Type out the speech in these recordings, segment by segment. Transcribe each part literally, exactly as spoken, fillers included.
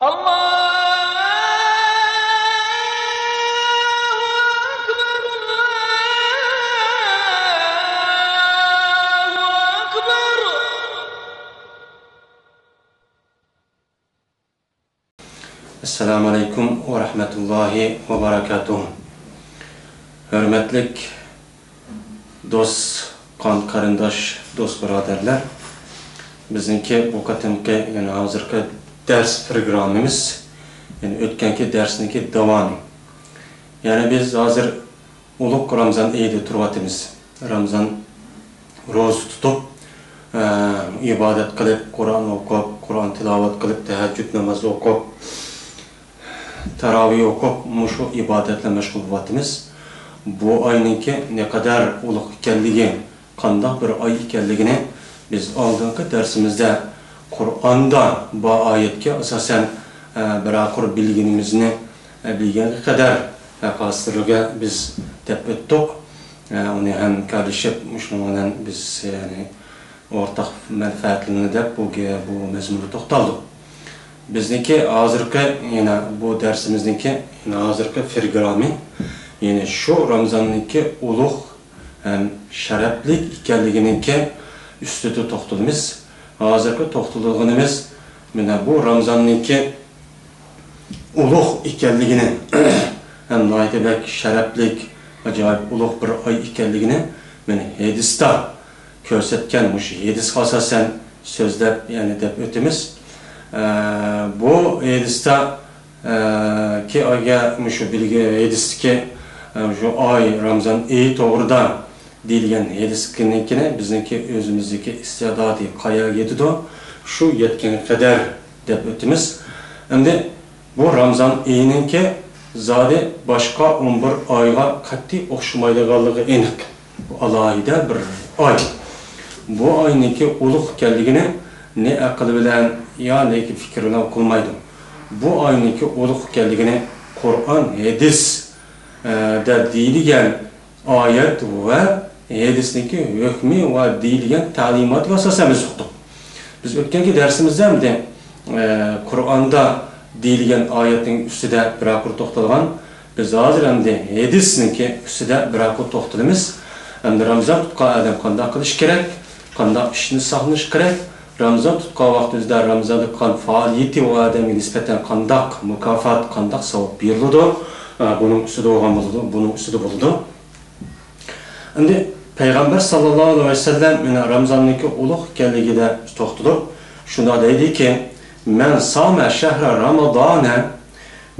الله أكبر، الله أكبر. ئەسسالامۇ ئەلەيكۇم ۋە رەھمەتۇللاھى ۋە بەرەكاتۇھۇ. ھۆرمەتلىك دوست، قان قېرىنداش، دوست بۇرادەرلەر، بىزنىڭكى بۇ قېتىمقى، يەنى ھازىرقى دەرس پروگراممىمىز، يەنى ئۆتكەنكى دەرسنىڭكى داۋامى. يەنى بىز ھازىر ئۇلۇغ رامزان ئېيىدا تۇرۇۋاتىمىز. رامزان روزا تۇتۇپ، ئە، ئىبادەت قىلىپ، قۇرئان ئوقۇپ، قۇرئان تىلاۋەت قىلىپ، تەھەججۇد نامازى ئوقۇپ، تاراۋىھ ئوقۇپ، مۇشۇ ئىبادەت بىلەن مەشغۇل بولۇۋاتىمىز. بۇ ئاينىڭكى نەقەدەر ئۇلۇغ ئىكەنلىكى، قانداق بىر ئاي ئىكەنلىكىنى بىز ئالدىنقى دەرسىمىزدە قۇرئاندا بار ئايەتكە ئاساسەن، ئە، بىرەر قۇر بىلگىنىمىزنى، ئە، بىلگەنگە قەدەر ۋەقەسىرىگە بىز دەپ ئۆتتۇق. ئە، ئۇنى ھەمكارلىشىپ مۇشۇنىڭ بىلەن بىز، يەنى، ئورتاق مەنپەئەتلىنىدۇ دەپ بۇ گە-، بۇ مەزمۇندا توختالدۇق. بىزنىڭكى ھازىرقى، يەنە بۇ دەرسىمىزنىڭكى، يەنە ھازىرقى پروگراممى، يەنى شۇ رامزاننىڭكى ئۇلۇغ ھەم شەرەپلىك ئىكەنلىكىنىڭكى ئۈستىدە توختىلىمىز. ھازىرقى توختىلىدىغىنىمىز مانا بۇ رامزاننىڭكى ئۇلۇغ ئىكەنلىكىنى ھەم ناھايىتى بەك شەرەپلىك، ئاجايىپ ئۇلۇغ بىر ئاي ئىكەنلىكىنى مانا ھەدىستە كۆرسەتكەن مۇشۇ ھەدىسقا ئاساسەن سۆزلەپ، يەنى دەپ ئۆتىمىز. ئە، بۇ ھەدىستە، ئە، كى ئايگە مۇشۇ بىلگە ھەدىستىكى، ئە، مۇشۇ ئاي، رامزان ئېيى توغرىدا دېيىلگەن ھەدىسنىڭكىنى بىزنىڭكى ئۆزىمىزدىكى ئىستىدادى قايەرگە يېتىدۇ، شۇ يەتكەنگە قەدەر دەپ ئۆتىمىز. ئەمدى بۇ رامزان ئېيىنىڭكى زادى باشقا ئون بىر ئايغا قەتئىي ئوخشىمايدىغانلىقى ئېنىق. بۇ ئالاھىدە بىر ئاي. بۇ ئاينىڭكى ئۇلۇغ ئىكەنلىكىنى نە ئەقىل بىلەن، يا نەكى پىكىر بىلەن ئۇقۇلمايدۇ. بۇ ئاينىڭكى ئۇلۇغ ئىكەنلىكىنى قۇرئان، ھەدىس، ئە، دە دېيىلگەن ئايەت ۋە ھەدىسنىڭكى ھۆكمى ۋە دېيىلگەن تەلىماتىغا ئاساسەن بىز ئۇقتۇق. بىز ئۆتكەنكى دەرسىمىزدە ئەمدى، ئە، قۇرئاندا دېيىلگەن ئايەتنىڭ ئۈستىدە بىرەر قۇر توختالغان. بىز ھازىر ئەمدى ھەدىسنىڭكى ئۈستىدە بىرەر قۇر توختىلىمىز. ئەمدى رامزان تۇتقان ئادەم قانداق قىلىشى كېرەك؟ قانداق ئىشنى ساقلىنىشى كېرەك؟ رامزان تۇتقان ۋاقتىمىزدا رامزاندا قىلغان پائالىيىتى ئۇ ئادەمگە نىسبەتەن قانداق مۇكاپات، قانداق ساۋاب بېرىلىدۇ؟ ئە، بۇنىڭ ئۈستىدە بولغان بولىدۇ، بۇنىڭ ئۈستىدە بولىدۇ. ئەمدى پەيغەمبەر ساللاللاھۇ ئەلەيھى ۋەسەللەم مانا رامزاننىڭكى ئۇلۇغ ئىكەنلىكىدە توختىلىپ، شۇنداق دەيدىكى، مەن سامە شەھرە رامىزانە،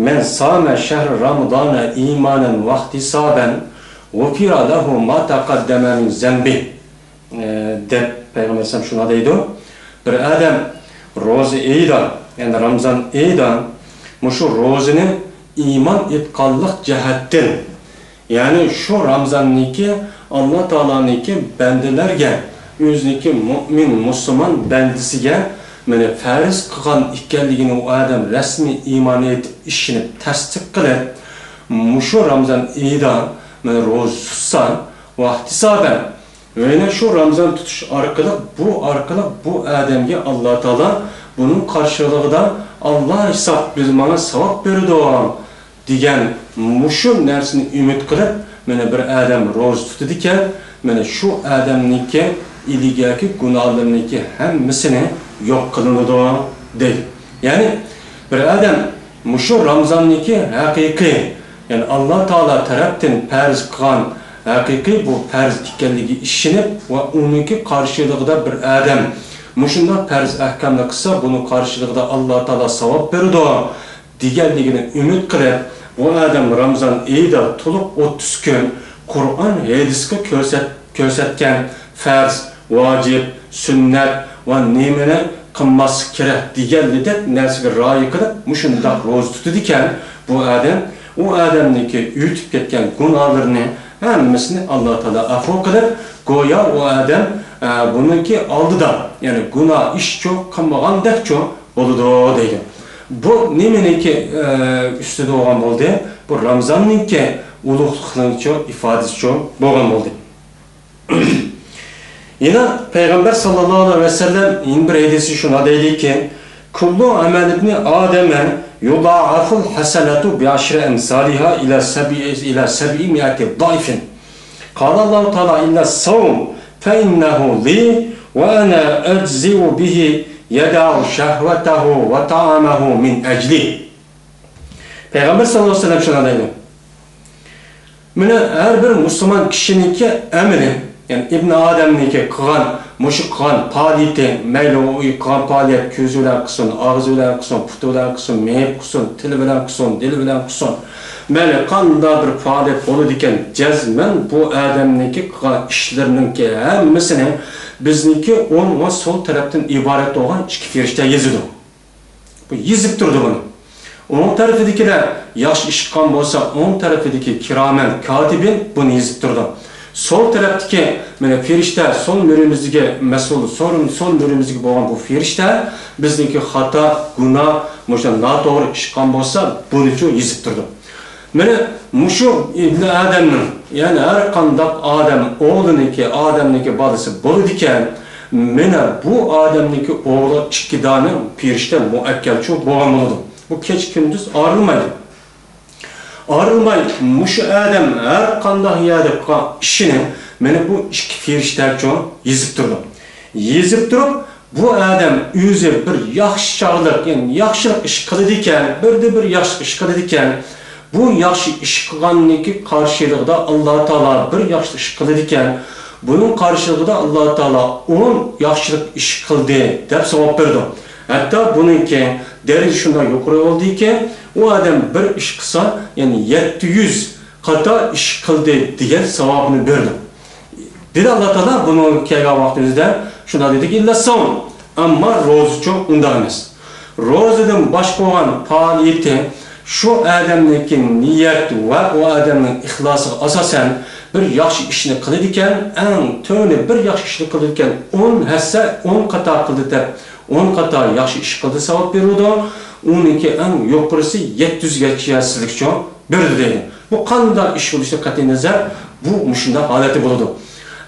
مەن سامە شەھرە رامىزانە ئىمانەن ۋەھتىسابەن، غۇفىرە لەھۇ ما تەقەددەمە مىن زەنبى. ئە، دەپ پەيغەمبەر ئەلەيھىسسالام شۇنداق دەيدۇ، بىر ئادەم روزا ئېيىدا، يەنى رامزان ئېيىدا مۇشۇ روزىنى ئىمان ئېيتقانلىق جەھەتتىن، يەنى شۇ رامزاننىكى ئاللا تائالانىكى بەندىلەرگە، ئۆزىنىكى مۇئمىن، مۇسۇلمان بەندىسىگە مانا پەرز قىلغان ئىكەنلىكىنى ئۇ ئادەم رەسمىي ئىمان ئېيتىپ، ئىشىنىپ، تەستىق قىلىپ، مۇشۇ رامزان ئېيىدا مانا روزا تۇتسا، ۋەھتىسابەن، يەنى شۇ رامزان تۇتۇش ئارقىلىق، بۇ ئارقىلىق بۇ ئادەمگە ئاللا تائالا بۇنىڭ قارشىلىقىدا ئاللا ھېساب، بىز ماڭا ساۋاب بېرىدۇ دېگەن مۇشۇ نەرسىنى ئۈمىد قىلىپ، مانا بىر ئادەم روزا تۇتىدىكەن، مانا شۇ ئادەمنىڭكى ئىلگەركى گۇناھلىرىنىڭكى ھەممىسىنى يوق قىلىنىدۇ دەيدۇ. يەنى بىر ئادەم مۇشۇ رامزاننىكى ھەقىقىي، يەنى ئاللا تائالا تەرەپتىن پەرز قىلغان ھەقىقىي بۇ پەرز ئىكەنلىكىگە ئىشىنىپ ۋە ئۇنىڭكى قارشىلىقىدا بىر ئادەم مۇشۇنداق پەرز ئەھكامنى قىلسا، بۇنىڭ قارشىلىقىدا ئاللا تائالا ساۋاب بېرىدۇ دېگەنلىكىنى ئۈمىد قىلىپ، بۇ ئادەم رامزان ئېيىدا تولۇق ئوتتۇز كۈن قۇرئان، ھەدىسكە كۆرسەت-، كۆرسەتكەن پەرز، ۋاجىپ، سۈننەت ۋە نېمىنى قىلماسلىق كېرەك دېگەنلىدەك نەرسىگە رىئايە قىلىپ، مۇشۇنداق روزا تۇتىدىكەن، بۇ ئادەم، ئۇ ئادەمنىڭكى ئۆتۈپ كەتكەن گۇناھلىرىنى ھەممىسىنى ئاللا تائالا ئەپۇ قىلىپ، گويا ئۇ ئادەم، ئە، بۇنىڭكى ئالدىدا، يەنى گۇناھ ئىشچۇ قىلمىغاندەكچۇ بولىدۇ دەيدۇ. بۇ نېمىنىڭكى، ئە، ئۈستىدە بولغان بولدى؟ بۇ رامزاننىڭكى ئۇلۇغلۇقىنىڭچۇ ئىپادىسىچۇ بولغان بولدى. يەنە پەيغەمبەر ساللاللاھۇ ئەلەيھى ۋەسەللەم يەنە بىر ھەدىسى شۇنداق دەيدىكى، كل عمل ابن آدم يضاعف الحسنة بعشر أمثالها إلى سبع، إلى سبعمائة ضعف. قال الله تعالى: إلا الصوم فإنه لي وأنا أجزي به، يدع شهوته وطعامه من أجلي. پەيغەمبەر سەللەللاھۇ ئەلەيھى ۋەسەللەم شۇنداق دەيدۇ. مانا ھەر بىر مۇسۇلمان كىشىنىڭكى ئەمىلى، يەنى ئىبن ئادەمنىڭكى قىلغان، مۇشۇ قىلغان پائالىيىتى، مەيلى ئۇ قىلغان پائالىيەت كۆزى بىلەن قىلسۇن، ئاغزى بىلەن قىلسۇن، پۇتى بىلەن قىلسۇن، مېيىپ قىلسۇن، تىلى بىلەن قىلسۇن، دىلى بىلەن قىلسۇن، مەيلى قانداق بىر پائالىيەت بولىدىكەن، جەزمەن بۇ ئادەمنىڭكى قىلغان ئىشلىرىنىڭكى ھەممىسىنى بىزنىڭكى ئوڭ ۋە سول تەرەپتىن ئىبارەت بولغان ئىككى پەرىشتە يېزىدۇ. بۇ يېزىپ تۇرىدۇ بۇنى. ئوڭ تەرىپىدىكىلەر ياخشى ئىش قىلغان بولسا، ئوڭ تەرىپىدىكى كىرامەن كاتىبىن بۇنى يېزىپ تۇرىدۇ. سول تەرەپتىكى، مانا، پەرىشتە، سول مۈرىمىزدىكى مەسئۇل، سول، سول مۈرىمىزدىكى بولغان بۇ پەرىشتە بىزنىڭكى خاتا، گۇناھ، مۇشۇ ناتوغرا ئىش قىلغان بولسا، بۇنىچۇ يېزىپ تۇرىدۇ. مانا مۇشۇ ئىبن ئادەمنىڭ، يەنى ھەر قانداق ئادەم ئوغلىنىڭكى، ئادەمنىڭكى بالىسى بولىدىكەن، مانا بۇ ئادەمنىڭكى ئوغلى ئىككى دانە پەرىشتە مۇئەككەلچۇ بولغان بولىدۇ. بۇ كېچە كۈندۈز ئايرىلمايدۇ. ئايرىلماي مۇشۇ ئادەم ھەر قانداق يەردە قىلغان ئىشىنى مانا بۇ ئىككى پەرىشتەچۇ يېزىپ تۇرىدۇ. يېزىپ تۇرۇپ، بۇ ئادەم ئۆزى بىر ياخشى چاغلىق، يەنى ياخشىلىق ئىش قىلىدىكەن، بىردە بىر ياخشىلىق ئىش قىلىدىكەن. بۇ ياخشى ئىش قىلغاننىڭكى قارشىلىقىدا ئاللا تائالا بىر ياخشىلىق ئىش قىلىدىكەن. بۇنىڭ قارشىلىقىدا ئاللا تائالا ئون ياخشىلىق ئىش قىلدى دەپ ساۋاب بېرىدۇ. ھەتتا بۇنىڭكى دەرىجىسى شۇنداق يۇقىرى بولدىكى، ئۇ ئادەم بىر ئىش قىلسا، يەنى يەتتە يۈز قاتا ئىش قىلدى دېگەن ساۋابنى بېرىدۇ. دېدى ئاللا تائالا بۇنىڭغا كەلگەن ۋاقتىمىزدا شۇنداق دېدىكى، ئىللا سوم، ئەمما روزىچۇ ئۇنداق ئەمەس. روزىدىن باشقا بولغان پائالىيىتى شۇ ئادەمنىڭكى نىيەت ۋە ئۇ ئادەمنىڭ ئىخلاسىغا ئاساسەن بىر ياخشى ئىشنى قىلىدىكەن، ئەڭ تۆۋىنى بىر ياخشى ئىشنى قىلىدىكەن، ئون ھەسسە، ئون قاتا قىلدى دەپ، ئون قاتا ياخشى ئىش قىلدى ساۋاب بېرىلىدۇ. ئۇنىڭكى ئەڭ يۇقىرىسى يەتتە يۈزگە يەتكەنسىزلىكچۇ بېرىلىدۇ دەيدۇ. بۇ قانداق ئىش بولۇشىدىن قەتئىينەزەر، بۇ مۇشۇنداق ھالەتتە بولىدۇ.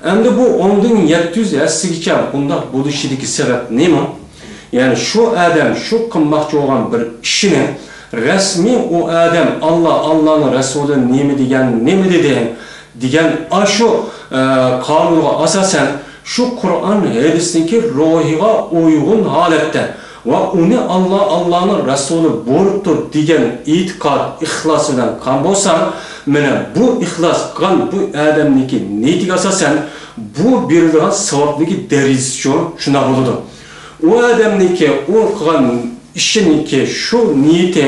ئەمدى بۇ ئوندىن يەتتە يۈز ھەسسىگىچە بۇنداق بولۇشىدىكى سەۋەب نېمە؟ يەنى شۇ ئادەم شۇ قىلماقچى بولغان بىر ئىشىنى رەسمىي ئۇ ئادەم ئاللا، ئاللانىڭ رەسۇلى نېمە دېگەن، نېمە دېدى دېگەن ئاشۇ، ئە، قانۇنغا ئاساسەن شۇ قۇرئان ھەدىسنىڭكى روھىغا ئۇيغۇن ھالەتتە ۋە ئۇنى ئاللا، ئاللانىڭ رەسۇلى بۇيرۇپتۇ دېگەن ئېتىقاد، ئىخلاس بىلەن قىلغان بولسا، مانا بۇ ئىخلاس قىلغان بۇ ئادەمنىڭكى نىيىتىگە ئاساسەن بۇ بېرىلىدىغان ساۋابنىڭكى دەرىجىسىچۇ شۇنداق بولىدۇ. ئۇ ئادەمنىڭكى ئۇ قىلغان ئىشىنىڭكى شۇ نىيىتى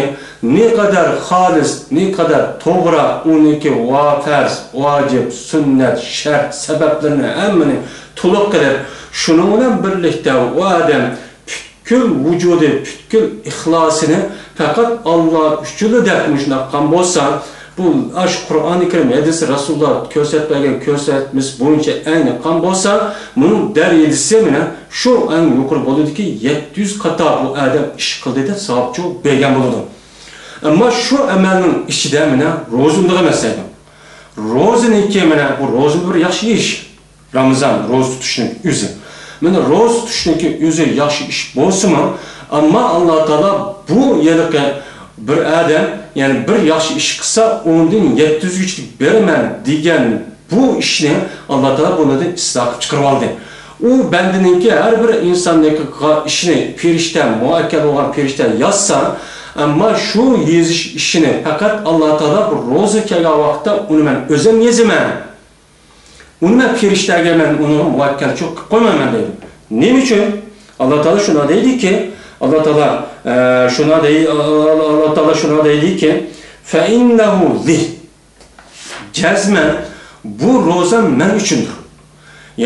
نەقەدەر خالىس، نەقەدەر توغرا، ئۇنىڭكى ۋا-، پەرز، ۋاجىپ، سۈننەت، شەرت سەۋەبلىرىنى ھەممىنى تولۇق قىلىپ، شۇنىڭ بىلەن بىرلىكتە ئۇ ئادەم پۈتكۈل ۋۇجۇدى، پۈتكۈل ئىخلاسىنى پەقەت ئاللا ئۈچۈنلا دەپ مۇشۇنداق قىلغان بولسا، بۇ ئاشۇ قۇرئانى كەرىم، ھەدىس، رەسۇلۇللا كۆرسەتمىگەن كۆرسەتمىسى بويىچە ئەينەن قىلغان بولسا، بۇنىڭ دەرىجىسى مانا شۇ ئەڭ يۇقىرى بولىدىكى، يەتتە يۈز قاتا بۇ ئادەم ئىش قىلدى دەپ ساۋابچۇ بەرگەن بولىدۇ. ئەمما شۇ ئەمەلنىڭ ئىچىدە مانا روزا ئۇنداق ئەمەس دەيدۇ. روزىنىڭكى مانا بۇ روزا بىر ياخشى ئىش. رامىزان روزا تۇتۇشنىڭ ئۆزى. مانا روزا تۇتۇشنىڭكى ئۆزى ياخشى ئىش بولسىمۇ، ئەمما ئاللا تائالا بۇ ھېلىقى بىر ئادەم، يەنى بىر ياخشى ئىش قىلسا، ئوندىن يەتتە يۈزگىچە بېرىمەن دېگەن بۇ ئىشنى ئاللا تائالا بۇنىڭدىن ئىسلا قىلىپ چىقىرىۋالدى. ئۇ بەندىنىڭكى ھەر بىر ئىنساننىڭكى قىلغان ئىشىنى پەرىشتە مۇئەككەل بولغان پەرىشتە يازسا، ئەمما شۇ يېزىش ئىشىنى پەقەت ئاللا تائالا بۇ روزا كەلگەن ۋاقىتتا ئۇنى مەن ئۆزۈم يېزىمەن. ئۇنى مەن پەرىشتەگە مەن ئۇنى مۇئەككەلچىلىك قىلىپ قويمايمەن دەيدۇ. نېمە ئۈچۈن؟ ئاللا تائالا شۇنداق دەيدىكى، ئاللا تائالا، ئە، شۇنداق دەي-، ئاللا تائالا شۇنداق دەيدىكى، فەئىننەھۇ لى. جەزمەن بۇ روزا مەن ئۈچۈندۇر.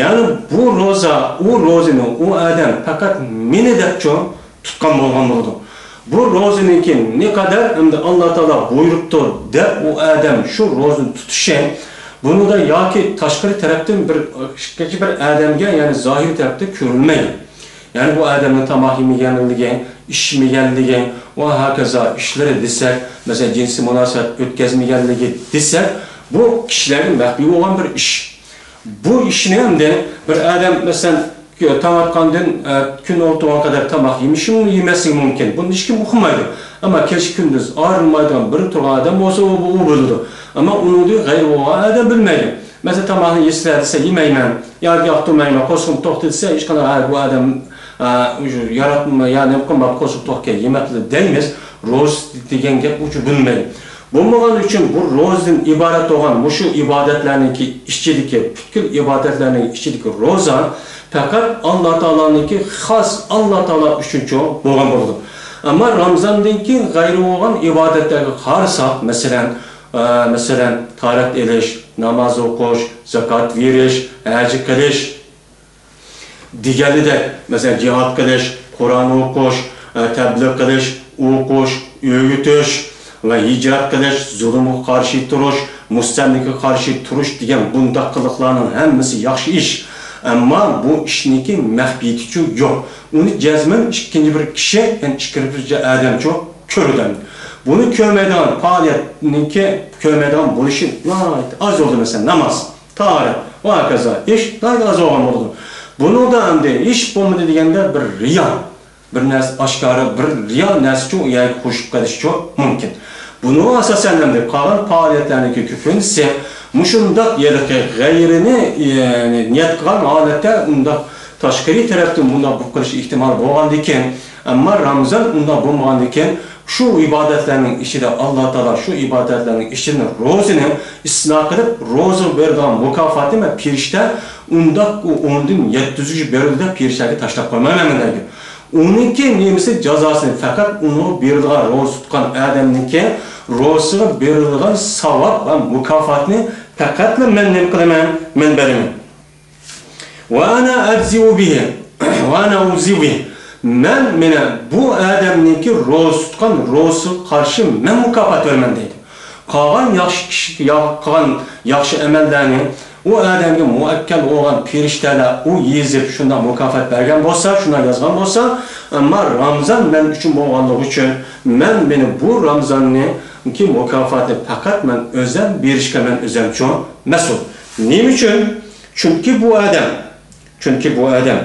يەنى بۇ روزا، ئۇ روزىنى ئۇ ئادەم پەقەت مېنى دەپچۇ تۇتقان بولغان بولىدۇ. بۇ روزىنىڭكى نەقەدەر ئەمدى ئاللا تائالا بۇيرۇپتۇ دەپ ئۇ ئادەم شۇ روزىنى تۇتۇشى، بۇنىڭدا ياكى تاشقىرى تەرەپتىن بىر، بىر ئادەمگە، يەنى زاھىرىي تەرەپتە كۆرۈلمەيدۇ. يەنى بۇ ئادەمنىڭ تاماق يېمىگەنلىكى، ئىچمىگەنلىكى ۋە ھاكازا ئىشلىرى دېسەك، مەسىلەن، جىنسىي مۇناسىۋەت ئۆتكەزمىگەنلىكى دېسەك، بۇ كىشىلەرگە مەخپىي بولغان بىر ئىش. بۇ ئىشنى ئەمدى بىر ئادەم، مەسىلەن، تاڭ ئاتقاندىن، ئە، كۈن ئولتۇرغان قەدەر تاماق يېمىشىمۇ يېمەسلىكى مۇمكىن. بۇنى ھېچكىم ئۇقمايدۇ. ئەمما كېچە كۈندۈز ئايرىلمايدىغان بىر تۇرغان ئادەم بولسا، ئۇ، ئۇ بىلىدۇ. ئەمما ئۇنىڭدىن غەيرى بولغان ئادەم بىلمەيدۇ. مەسىلەن، تاماقنى يېسىلە دېسە، يېمەيمەن. ياكى ياقتۇرمايمەن، قورسىقىم توق دېسە، ھېچقانداق، ھە، بۇ ئادەم، ئە، ياراتما، يا نېمە قىلماپتۇ، قورسىقى توقكەن، يېمەپتۇ دەيمىز. روزا دېگەن گەپ ئۇچۇ بىلمەيدۇ. بولمىغان ئۈچۈن بۇ روزىدىن ئىبارەت بولغان مۇشۇ ئىبادەتلەرنىڭكى ئىچىدىكى، پۈتكۈل ئىبادەتلەرنىڭ ئىچىدىكى روزا پەقەت ئاللا تائالانىڭكى خاس ئاللا تائالا ئۈچۈنچۇ بولغان بولىدۇ. ئەمما رامزاندىن كېيىن غەيرى بولغان ئىبادەتلەرگە قارىساق، مەسىلەن، ئە، مەسىلەن، تاھارەت ئېلىش، ناماز ئوقۇش، زاكات بېرىش، ھەج قىلىش، دېگەنىدەك، مەسىلەن، جىھاد قىلىش، قۇرئان ئوقۇش، ئە، تەبلىغ قىلىش، ئوقۇش، ئۆگىتىش ۋە ھىجرەت قىلىش، زۇلۇمغا قارشى تۇرۇش، مۇستەملىكىگە قارشى تۇرۇش دېگەن بۇنداق قىلىقلارنىڭ ھەممىسى ياخشى ئىش. ئەمما بۇ ئىشنىڭكى مەخپىيىتىچۇ يوق. ئۇنى جەزمەن ئىككىنچى بىر كىشى، يەنى ئىككىنچى بىر ئادەمچۇ كۆرىدۇ. بۇنى كۆرمەيدىغان، پائالىيەتنىڭكى كۆرمەيدىغان بولۇشى ناھايىتى ئاز بولدى، مەسىلەن، ناماز. تاھارەت ۋە ھاكازا ئىش ناھايىتى ئاز بولغان بولىدۇ. بۇنىڭدا ئەمدى ئىش بولمىدى دېگەندە بىر رىيا، بىر نەرسە ئاشكارا، بىر رىيا نەرسىچۇ ئۇ يەرگە قوشۇپ قېلىشچۇ مۇمكىن. بۇنىڭغا ئاساسەن ئەمدى قالغان پائالىيەتلەرنىڭكى كۆپىنچىسى مۇشۇنداق ھېلىقى غەيرىنى، يەنى نىيەت قىلغان ھالەتتە ئۇنداق تاشقىرى تەرەپتىن بۇنداق بولۇپ قېلىش ئېھتىمالى بولغاندىكىن، ئەمما رامزان ئۇنداق بولمىغاندىكىن، شۇ ئىبادەتلەرنىڭ ئىچىدە ئاللا تائالا شۇ ئىبادەتلەرنىڭ ئىچىدىن روزىنى ئىستىسنا قىلىپ، روزىغا بېرىدىغان مۇكاپاتنى مەن پېرىشتە ئۇنداق ئۇ ئوندىن يەتتە يۈزگىچە بېرىلدى دەپ پېرىشتەگە تاشلاپ قويمايمەن مەن دەيدۇ. ئۇنىڭكى نېمىسى جازاسىنى پەقەت ئۇنىڭغا بېرىلغان روزا تۇتقان ئادەمنىڭكى روزىغا بېرىلغان ساۋاب ۋە مۇكاپاتنى پەقەتلا مەن نېمە قىلىمەن؟ مەن بېرىمەن. ۋە ئەنە ئەجزىئۇ بىھى. ۋە ئەنە ئۇجزىئۇ بىھى. مەن، مېنى بۇ ئادەمنىڭكى روزا تۇتقان روزىسىغا قارشى مەن مۇكاپات بېرىمەن دەيدۇ. قالغان ياخشى كىشى، يا-، قىلغان ياخشى ئەمەللەرنى ئۇ ئادەمگە مۇئەككەل بولغان پېرىشتەلەر ئۇ يېزىپ شۇنداق مۇكاپات بەرگەن بولسا، شۇنداق يازغان بولسا، ئەمما رامزان مەن ئۈچۈن بولغانلىقى ئۈچۈن، مەن، مېنى بۇ رامزاننىڭكى مۇكاپاتىنى پەقەت مەن ئۆزەم بېرىشكە مەن ئۆزەمچۇ مەسئۇل. نېمە ئۈچۈن؟ چۈنكى بۇ ئادەم، چۈنكى بۇ ئادەم،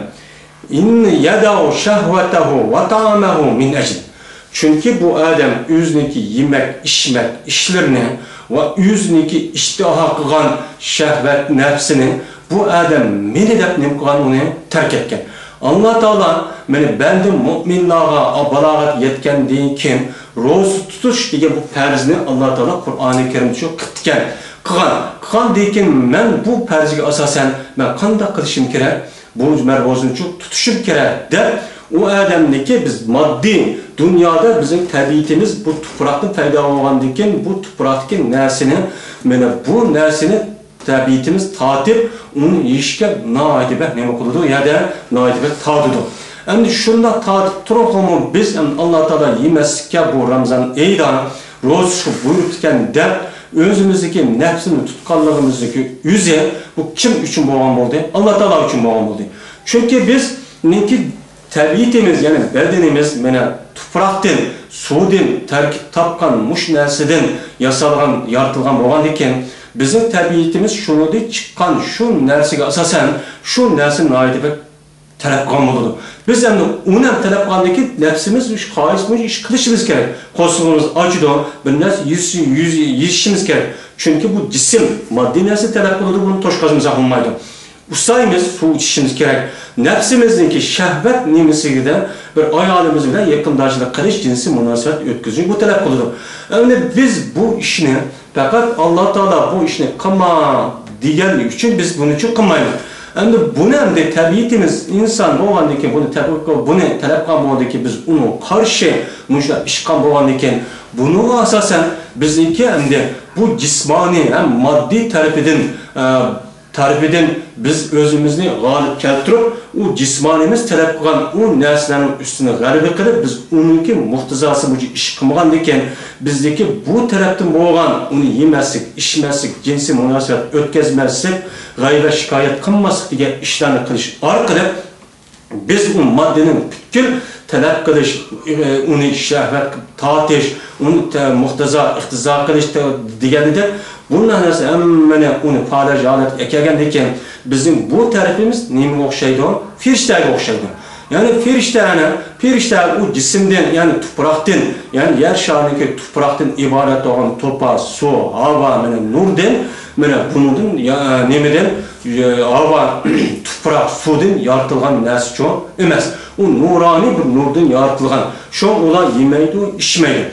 ئىن يەدەئۇ شەھۋەتەھۇ ۋە تائامەھۇ مىن ئەجلى. چۈنكى بۇ ئادەم ئۆزىنىڭكى يېمەك، ئىچمەك ئىشلىرىنى ۋە ئۆزىنىڭكى ئىشتىھا قىلغان شەھۋەت نەپسىنى بۇ ئادەم مېنى دەپ نېمە قىلغان، ئۇنى تەرك ئەتكەن. ئاللا تائالا مېنى بەندە مۇئمىنلارغا بالاغەت يەتكەندىن كېيىن روزا تۇتۇش دېگەن بۇ پەرزنى ئاللا تائالا قۇرئانى كەرىمدە شۇ قىلىپتىكەن. قىلغان. قىلغاندىن كېيىن مەن بۇ پەرزگە ئاساسەن مەن قانداق قىلىشىم كېرەك؟ بۇ مەن روزىنى شۇ تۇتۇشۇم كېرەك دەپ، ئۇ ئادەمنىڭكى بىز ماددىي دۇنيادا بىزنىڭ تەبىئىتىمىز بۇ تۇپراقتىن پەيدا بولغاندىن كېيىن بۇ تۇپراقتىكى نەرسىنى، مانا بۇ نەرسىنى تەبىئىتىمىز تارتىپ، ئۇنى يېيىشكە ناھايىتى بەك نېمە قىلىدۇ، يەنە ناھايىتى بەك تارتىدۇ. ئەمدى شۇنداق تارتىپ تۇرۇپمۇ بىز ئەمدى ئاللا تائالا يېمەسلىككە بۇ رامزان ئېيىدا روزا تۇتۇشقا بۇيرۇپتىكەن دەپ، ئۆزىمىزدىكى نەپسىنى تۇتقانلىقىمىزدىكى ئۆزى بۇ كىم ئۈچۈن بولغان بولدى؟ ئاللا تائالا ئۈچۈن بولغان بولدى. چۈنكى بىزنىڭكى تەبىئىتىمىز، يەنى بەدىنىمىز مانا تۇپراقتىن، سۇدىن تەركىب تاپقان مۇشۇ نەرسىدىن ياسالغان، يارىتىلغان بولغاندىكىن، بىزنىڭ تەبىئىتىمىز شۇنىڭدىن چىققان شۇ نەرسىگە ئاساسەن، شۇ نەرسىنى ناھايىتى بەك تەلەپ قىلغان بولىدۇ. بىز ئەمدى ئۇنى ھەم تەلەپ قىلغاندىكىن، نەپسىمىز شۇ خاھىش بويىچە ئىش قىلىشىمىز كېرەك. قورسىقىمىز ئاچىدۇ، بىر نەرسە يېيىش-، يېيىش-، يېيىشىمىز كېرەك. چۈنكى بۇ جىسىم ماددىي نەرسە تەلەپ قىلىدۇ، بۇنى توشقازمىساق بولمايدۇ. ئۇسسايمىز، سۇ ئىچىشىمىز كېرەك. نەپسىمىزنىڭكى شەھۋەت نېمىسىگە بىر ئايالىمىز بىلەن يېقىنداشلىق قىلىش، جىنسىي مۇناسىۋەت ئۆتكۈزۈش بۇ تەلەپ قىلىدۇ. ئەمدى بىز بۇ ئىشنى پەقەت ئاللا تائالا بۇ ئىشنى قىلما دېگەنلىكى ئۈچۈن بىز بۇنى چۈ قىلمايمىز. ئەمدى بۇنى ئەمدى تەبىئىتىمىز ئىنسان بولغاندىن كېيىن، بۇنى تەبىئىي، بۇنى تەلەپ قىلغان بولغاندىن كېيىن، بىز ئۇنىڭغا قارشى مۇشۇنداق ئىش قىلغان بولغاندىن كېيىن، بۇنىڭغا ئاساسەن بىزنىڭكى ئەمدى بۇ جىسمانىي ھەم ماددىي تەرىپىدىن، ئە، تەرىپىدىن بىز ئۆزىمىزنى غالىب كەلتۈرۈپ، ئۇ جىسمانىيىمىز تەلەپ قىلغان ئۇ نەرسىلەرنىڭ ئۈستىنى غەلىبە قىلىپ، بىز ئۇنىڭكى مۇقتىزاسى بويىچە ئىش قىلمىغاندىكىن، بىزدىكى بۇ تەرەپتىن بولغان ئۇنى يېمەسلىك، ئىچمەسلىك، جىنسىي مۇناسىۋەت ئۆتكۈزمەسلىك، غەيۋە شىكايەت قىلماسلىق دېگەن ئىشلارنى قىلىش ئارقىلىق، بىز ئۇ ماددىنىڭ پۈتكۈل تەلەپ قىلىش، ئۇنى شەھۋەت قىلىپ تارتىش، ئۇنى تە-، مۇقتىزا، ئىقتىزا قىلىش دە-، دېگەنىدەك، بۇنداق نەرسە ھەممىنى ئۇنى پالەچ ھالەتكە ئەكەلگەندىن كېيىن، بىزنىڭ بۇ تەرىپىمىز نېمىگە ئوخشايدۇ؟ پېرىشتەگە ئوخشايدۇ. يەنى پېرىشتەنى، پېرىشتە ئۇ جىسىمدىن، يەنى تۇپراقتىن، يەنى يەر شارىنىڭكى تۇپراقتىن ئىبارەت بولغان توپا، سۇ، ھاۋا، مانا نۇردىن، مانا بۇنىڭدىن، يا، نېمىدىن، يا، ھاۋا، تۇپراق، سۇدىن يارىتىلغان نەرسىچۇ ئەمەس. ئۇ نۇرانىي بىر نۇردىن يارىتىلغان. شۇڭا ئۇلار يېمەيدۇ، ئىچمەيدۇ.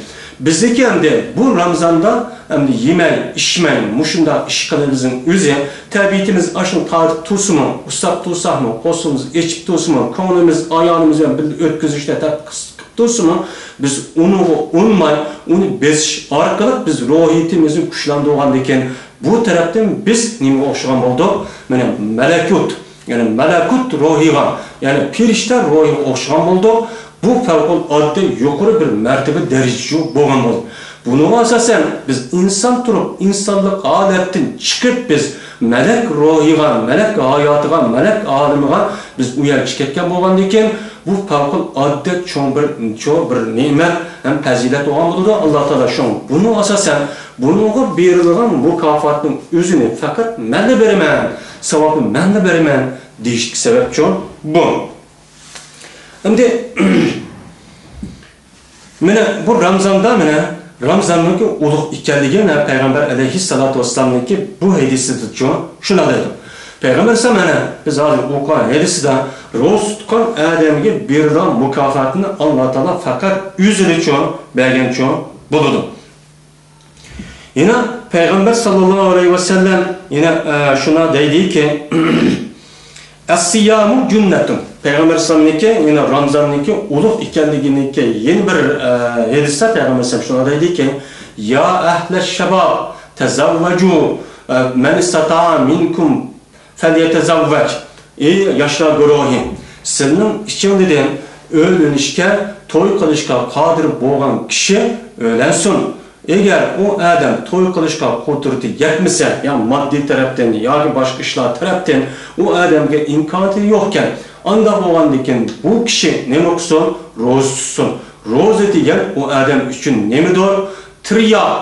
بىزنىڭكى ئەمدى بۇ رامزاندا ئەمدى يېمەي، ئىچمەي، مۇشۇنداق ئىش قىلىۋېتىمىزنىڭ ئۆزى، تەبىئىتىمىز ئاشۇنى تارتىپ تۇرسىمۇ، ئۇسساپ تۇرساقمۇ، قورسىقىمىز ئېچىپ تۇرسىمۇ، كۆڭلىمىز ئايالىمىز بىلەن بىللە ئۆتكۈزۈشتە تەپەككۇر قىلىپ تۇرسىمۇ، بىز ئۇنىڭغا ئۇنماي، ئۇنى بېسىش ئارقىلىق بىز روھىيىتىمىزنى كۈچلەندۈرگەندىكىن، بۇ تەرەپتىن بىز نېمىگە ئوخشىغان بولدۇق؟ مانا مەلەكۇت. يەنى مەلەكۇت روھىغا، يەنى پېرىشتە روھىغا ئوخشىغان بولدۇق. بۇ پەۋقۇلئاددە يۇقىرى بىر مەرتىبە دەرىجىچۇ بولغان بولدى. بۇنىڭغا ئاساسەن، بىز ئىنسان تۇرۇپ، ئىنسانلىق ھالەتتىن چىقىپ، بىز مەلەك روھىغا، مەلەك ھاياتىغا، مەلەك ئالىمىغا بىز ئۇ يەرگە چىقىپ كەتكەن بولغاندىكىن، بۇ پەۋقۇلئاددە چوڭ بىر، چوڭ بىر نېمەت ھەم پەزىلەت بولغان بولىدۇ. ئاللا تائالا شۇڭا بۇنىڭغا ئاساسەن، بۇنىڭغا بېرىلىدىغان مۇكاپاتنىڭ ئۆزىنى پەقەت مەنلا بېرىمەن، ساۋابنى مەنلا بېرىمەن دېيىشتىكى سەۋەبچۇ بۇ. ئەمدى مانا بۇ رامزاندا، مانا رامزاننىڭكى ئۇلۇغ ئىكەنلىكى، مانا پەيغەمبەر ئەلەيھىسسالاتۇ ۋەسسالامنىڭكى بۇ ھەدىسىدىچۇ شۇنداق دەيدۇ. پەيغەمبەر ئەلەيھىسسالام، مانا بىز ھازىر ئوقۇغان ھەدىسىدە روزا تۇتقان ئادەمگە بېرىدىغان مۇكاپاتنى ئاللا تائالا پەقەت ئۆزىدىچۇ بەرگەنچۇ بولىدۇ. يەنە پەيغەمبەر ساللاللاھۇ ئەلەيھى ۋەسەللەم يەنە، ئە، شۇنداق دەيدىكى، «ئەسسىيامۇ جۇننەتۇن». پەيغەمبەر ئەلەيھىسسالامنىڭكى، يەنە رامزاننىڭكى ئۇلۇغ ئىكەنلىكىنىڭكى يەنە بىر، ئە، ھەدىستە پەيغەمبەر ئەلەيھىسسالام شۇنداق دەيدىكى، «يا ئەھلەش شەباب، تەزەۋۋەجۇ، ئە، مەن ئىستەتاء مىنكۇم فەليەتەزەۋۋەج.» ئەي ياشلار گۇرۇھى، سىلىنىڭ ئىچىڭدىن ئۆيلىنىشكە، توي قىلىشقا قادىر بولغان كىشى ئۆيلەنسۇن. ئەگەر ئۇ ئادەم توي قىلىشقا قۇدرىتى يەتمىسە، يا ماددىي تەرەپتىن ياكى باشقا ئىشلار تەرەپتىن ئۇ ئادەمگە ئىمكانىيىتى يوقكەن، ئانداق بولغاندىكىن بۇ كىشى نېمە قىلسۇن؟ روزا تۇتسۇن. روزا دېگەن ئۇ ئادەم ئۈچۈن نېمىدۇر؟ تىرياق،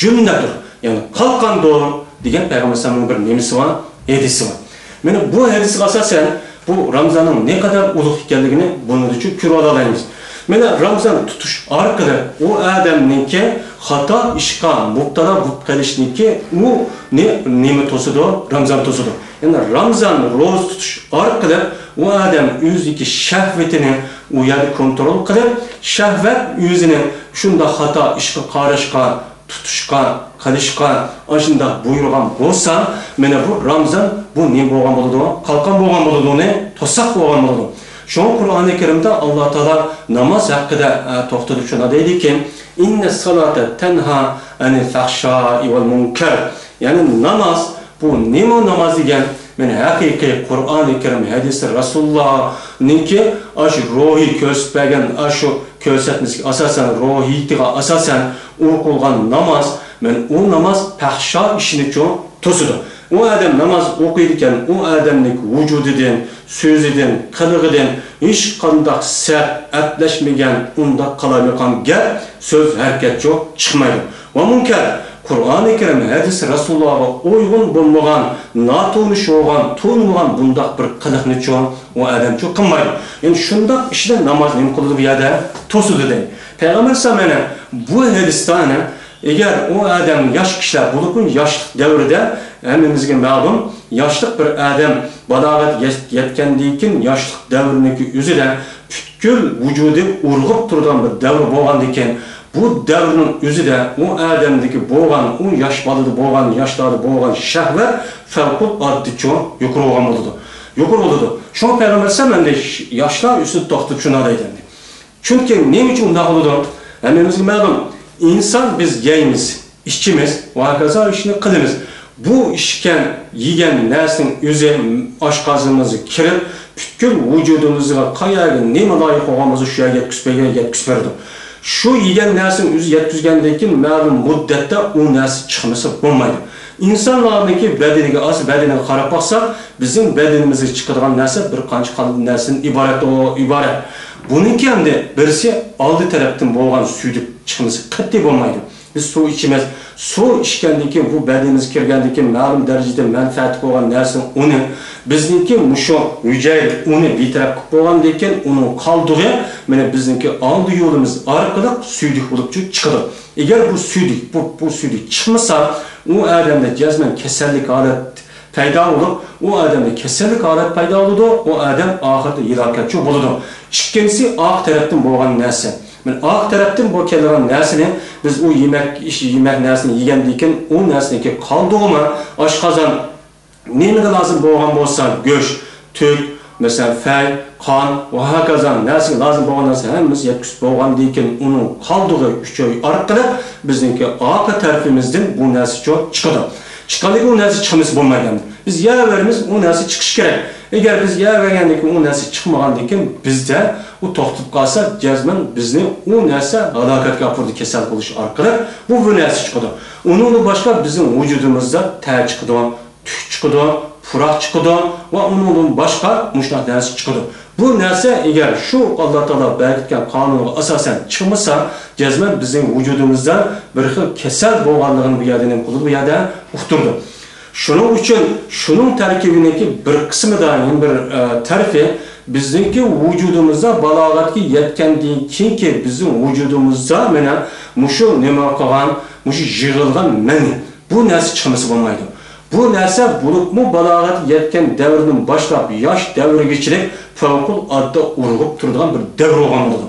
جۈننەدۇر، يەنى قالقاندۇر دېگەن پەيغەمبەر ئەلەيھىسسالامنىڭ بىر نېمىسى بار؟ ھەدىسى بار. مانا بۇ ھەدىسكە ئاساسەن، بۇ رامزاننىڭ نەقەدەر ئۇلۇغ ئىكەنلىكىنى بۇنىڭدىنچۇ كۆرۈۋالالايمىز. مانا رامزان تۇتۇش ئارقىلىق ئۇ ئادەمنىڭكى خاتا ئىشقا مۇپتىلا بولۇپ قېلىشنىڭكى ئۇ نى-، نېمە توسىدۇ؟ رامزان توسىدۇ. يەنى رامزان روزا تۇتۇش ئارقىلىق ئۇ ئادەم ئۆزىدىكى شەھۋىتىنى ئۇ يەردە كونترول قىلىپ، شەھۋەت ئۆزىنى شۇنداق خاتا ئىشقا قاراشقا، تۇتۇشقا، قىلىشقا، ئاشۇنداق بۇيرۇغان بولسا، مانا بۇ رامزان بۇ نېمە بولغان بولىدۇ؟ قالقان بولغان بولىدۇ، ئۇنى توساق بولغان بولىدۇ. شۇڭا قۇرئانى كەرىمدە ئاللا تائالا ناماز ھەققىدە، ئە، توختىلىپ شۇنداق دەيدىكى، «ئىننەس سالاتا تەنھا ئەنىل فەھشائى ۋەل مۇنكەر.» يەنى ناماز، بۇ نېمە ناماز دېگەن؟ مانا ھەقىقىي قۇرئانى كەرىم، ھەدىسى رەسۇلۇللانىڭكى ئاشۇ روھىي كۆرسىتىپ بەرگەن ئاشۇ كۆرسەتمىسىگە ئاساسەن، روھىيىتىغا ئاساسەن ئوقۇلغان ناماز، مانا ئۇ ناماز پەھشا ئىشىنىچۇ توسىدۇ. ئۇ ئادەم ناماز ئوقۇيدىكەن، ئۇ ئادەمنىڭ ۋۇجۇدىدىن، سۆزىدىن، قىلىقىدىن ھېچقانداق سەت، ئەپلەشمىگەن، ئۇنداق قالايمىقان گەپ، سۆز، ھەرىكەتچۇ چىقمايدۇ. ۋە مۇنكەر، قۇرئانى كەرىم، ھەدىس رەسۇلۇللاغا ئۇيغۇن بولمىغان، ناتونۇش بولغان، تونۇلمىغان بۇنداق بىر قىلىقنىچۇ ئۇ ئادەمچۇ قىلمايدۇ. يەنى شۇنداق ئىشنى ناماز نېمە قىلىدۇ بۇ يەردە؟ توسىدۇ دەيدۇ. پەيغەمبەر ئەلەيھىسسالام يەنە بۇ ھەدىستە يەنە ئەگەر ئۇ ئادەم ياش كىشىلەر بولۇپمۇ، ياشلىق دەۋرىدە، ھەممىمىزگە مەلۇم، ياشلىق بىر ئادەم بالاغەت يەت-، يەتكەندىن كېيىن ياشلىق دەۋرىنىڭكى ئۆزىدە پۈتكۈل ۋۇجۇدى ئۇرغۇپ تۇرىدىغان بىر دەۋر بولغاندىكىن، بۇ دەۋرنىڭ ئۆزىدە ئۇ ئادەمدىكى بولغان، ئۇ ياش بالىدا بولغان، ياشلاردا بولغان شەھۋەت فەۋقۇلئاددىچۇ يۇقىرى بولغان بولىدۇ. يۇقىرى بولىدۇ. شۇڭا پەيغەمبەر ئەلەيھىسسالام ئەمدى ياشلار ئۈستىدە توختىلىپ شۇنداق دەيدۇ ئەمدى. چۈنكى نېمە ئۈچۈن ئۇنداق بولىدۇ؟ ھەممىمىزگە مەلۇم، ئىنسان بىز يەيمىز، ئىچىمىز ۋە ھاكازا ئىشنى قىلىمىز. بۇ ئىشكەن يېگەن نەرسىنىڭ ئۆزى ئاشقازىنىمىزغا كىرىپ، پۈتكۈل ۋۇجۇدىمىزغا قايەرگە نېمە لايىق بولغان بولسا، شۇ يەرگە يەتكۈزۈپ بەرگەن، يەتكۈزۈپ بېرىدۇ. شۇ يېگەن نەرسىنىڭ ئۆزى يەتكۈزگەندىن كېيىن مەلۇم مۇددەتتە ئۇ نەرسە چىقمىسا بولمايدۇ. ئىنسانلارنىڭكى بەدىنىگە، ئاز بەدىنىگە قاراپ باقساق، بىزنىڭ بەدىنىمىزگە چىقىدىغان نەرسە بىر قانچە خىل نەرسىدىن ئىبارەت، ئۇ ئىبارەت. بۇنىڭكى ئەمدى بىرسى ئالدى تەرەپتىن بولغان سۈيدۈك چىقمىسا قەتئىي بولمايدۇ. بىز سۇ ئىچىمىز. سۇ ئىچكەندىن كېيىن، بۇ بەدىنىمىزگە كىرگەندىن كېيىن، مەلۇم دەرىجىدە مەنپەئەتى بولغان نەرسىنىڭ ئۇنى، بىزنىڭكى مۇشۇ ھۈجەيرە ئۇنى بىتەرەپ قىلىپ بولغاندىن كېيىن، ئۇنىڭ قالدۇقى، مانا، بىزنىڭكى ئالدى يولىمىز ئارقىلىق سۈيدۈك بولۇپ چىقىدۇ. ئەگەر بۇ سۈيدۈك، بۇ، بۇ سۈيدۈك چىقمىسا، ئۇ ئادەمدە جەزمەن كېسەللىك ھالەت پەيدا بولۇپ، ئۇ ئادەمدە كېسەللىك ھالەت پەيدا بولىدۇ، ئۇ ئادەم ئاخىرىدا ھالاكەتچى بولىدۇ. ئىككىنچىسى، ئارقا تەرەپتىن بولغان نەرسە. مانا، ئارقا تەرەپتىن بۇ كېلىدىغان نەرسىنى بىز ئۇ يېمەك، ئىش، يېمەك نەرسىنى يېگەندىن كېيىن، ئۇ نەرسىنىڭكى قالدۇقىمۇ ئاشقازان نېمىگە لازىم بولغان بولسا، گۆش، تۈك، مەسىلەن، پەي، قان ۋە ھاكازا نەرسىگە لازىم بولغان نەرسە ھەممىسى يەتكۈزۈپ بولغاندىن كېيىن، ئۇنىڭ قالدۇقى ئۈچەي ئارقىلىق بىزنىڭكى ئارقا تەرىپىمىزدىن بۇ نەرسە چىقىدۇ. چىققاندىن كېيىن ئۇ نەرسە چىقمىسا بولمايدۇ. بىز يەۋېرىمىز، ئۇ نەرسە چىقىشى كېرەك. ئەگەر بىز يەۋەرگەندىن كېيىن ئۇ نەرسە چىقمىغاندىن كېيىن، بىزدە ئۇ توختاپ قالسا، جەزمەن بىزنى ئۇ نەرسە ھالاكەتكە ئاپىرىدۇ، كېسەل بولۇش ئارقىلىق بۇ، بۇ نەرسە چىقىدۇ. ئۇنىڭدىن باشقا بىزنىڭ ۋۇجۇدىمىزدا تەر چىقىدۇ، تۈك چىقىدۇ، پۇراق چىقىدۇ ۋە ئۇنىڭدىن باشقا مۇشۇنداق نەرسە چىقىدۇ. بۇ نەرسە ئەگەر شۇ ئاللا تائالا بەرگۈزگەن قانۇنغا ئاساسەن چىقمىسا، جەزمەن بىزنىڭ ۋۇجۇدىمىزدا بىر خىل كېسەل بولغانلىقىنى بۇ يەردە نېمە قىلىدۇ، بۇ يەردە ئۇقتۇرىدۇ. شۇنىڭ ئۈچۈن شۇنىڭ تەركىبىنىڭكى بىر قىسمىدا، يەنە بىر، ئە، تەرىپى، بىزنىڭكى ۋۇجۇدىمىزدا بالاغەتكە يەتكەندىن كېيىنكى بىزنىڭ ۋۇجۇدىمىزدا مانا مۇشۇ نېمە قىلغان، مۇشۇ يىغىلغان مەنى، بۇ نەرسە چىقمىسا بولمايدۇ. بۇ نەرسە بولۇپمۇ بالاغەتكە يەتكەن دەۋردىن باشلاپ ياش دەۋرىگىچىلىك پەۋقۇلئاددە ئۇرغۇپ تۇرىدىغان بىر دەۋر بولغان بولىدۇ.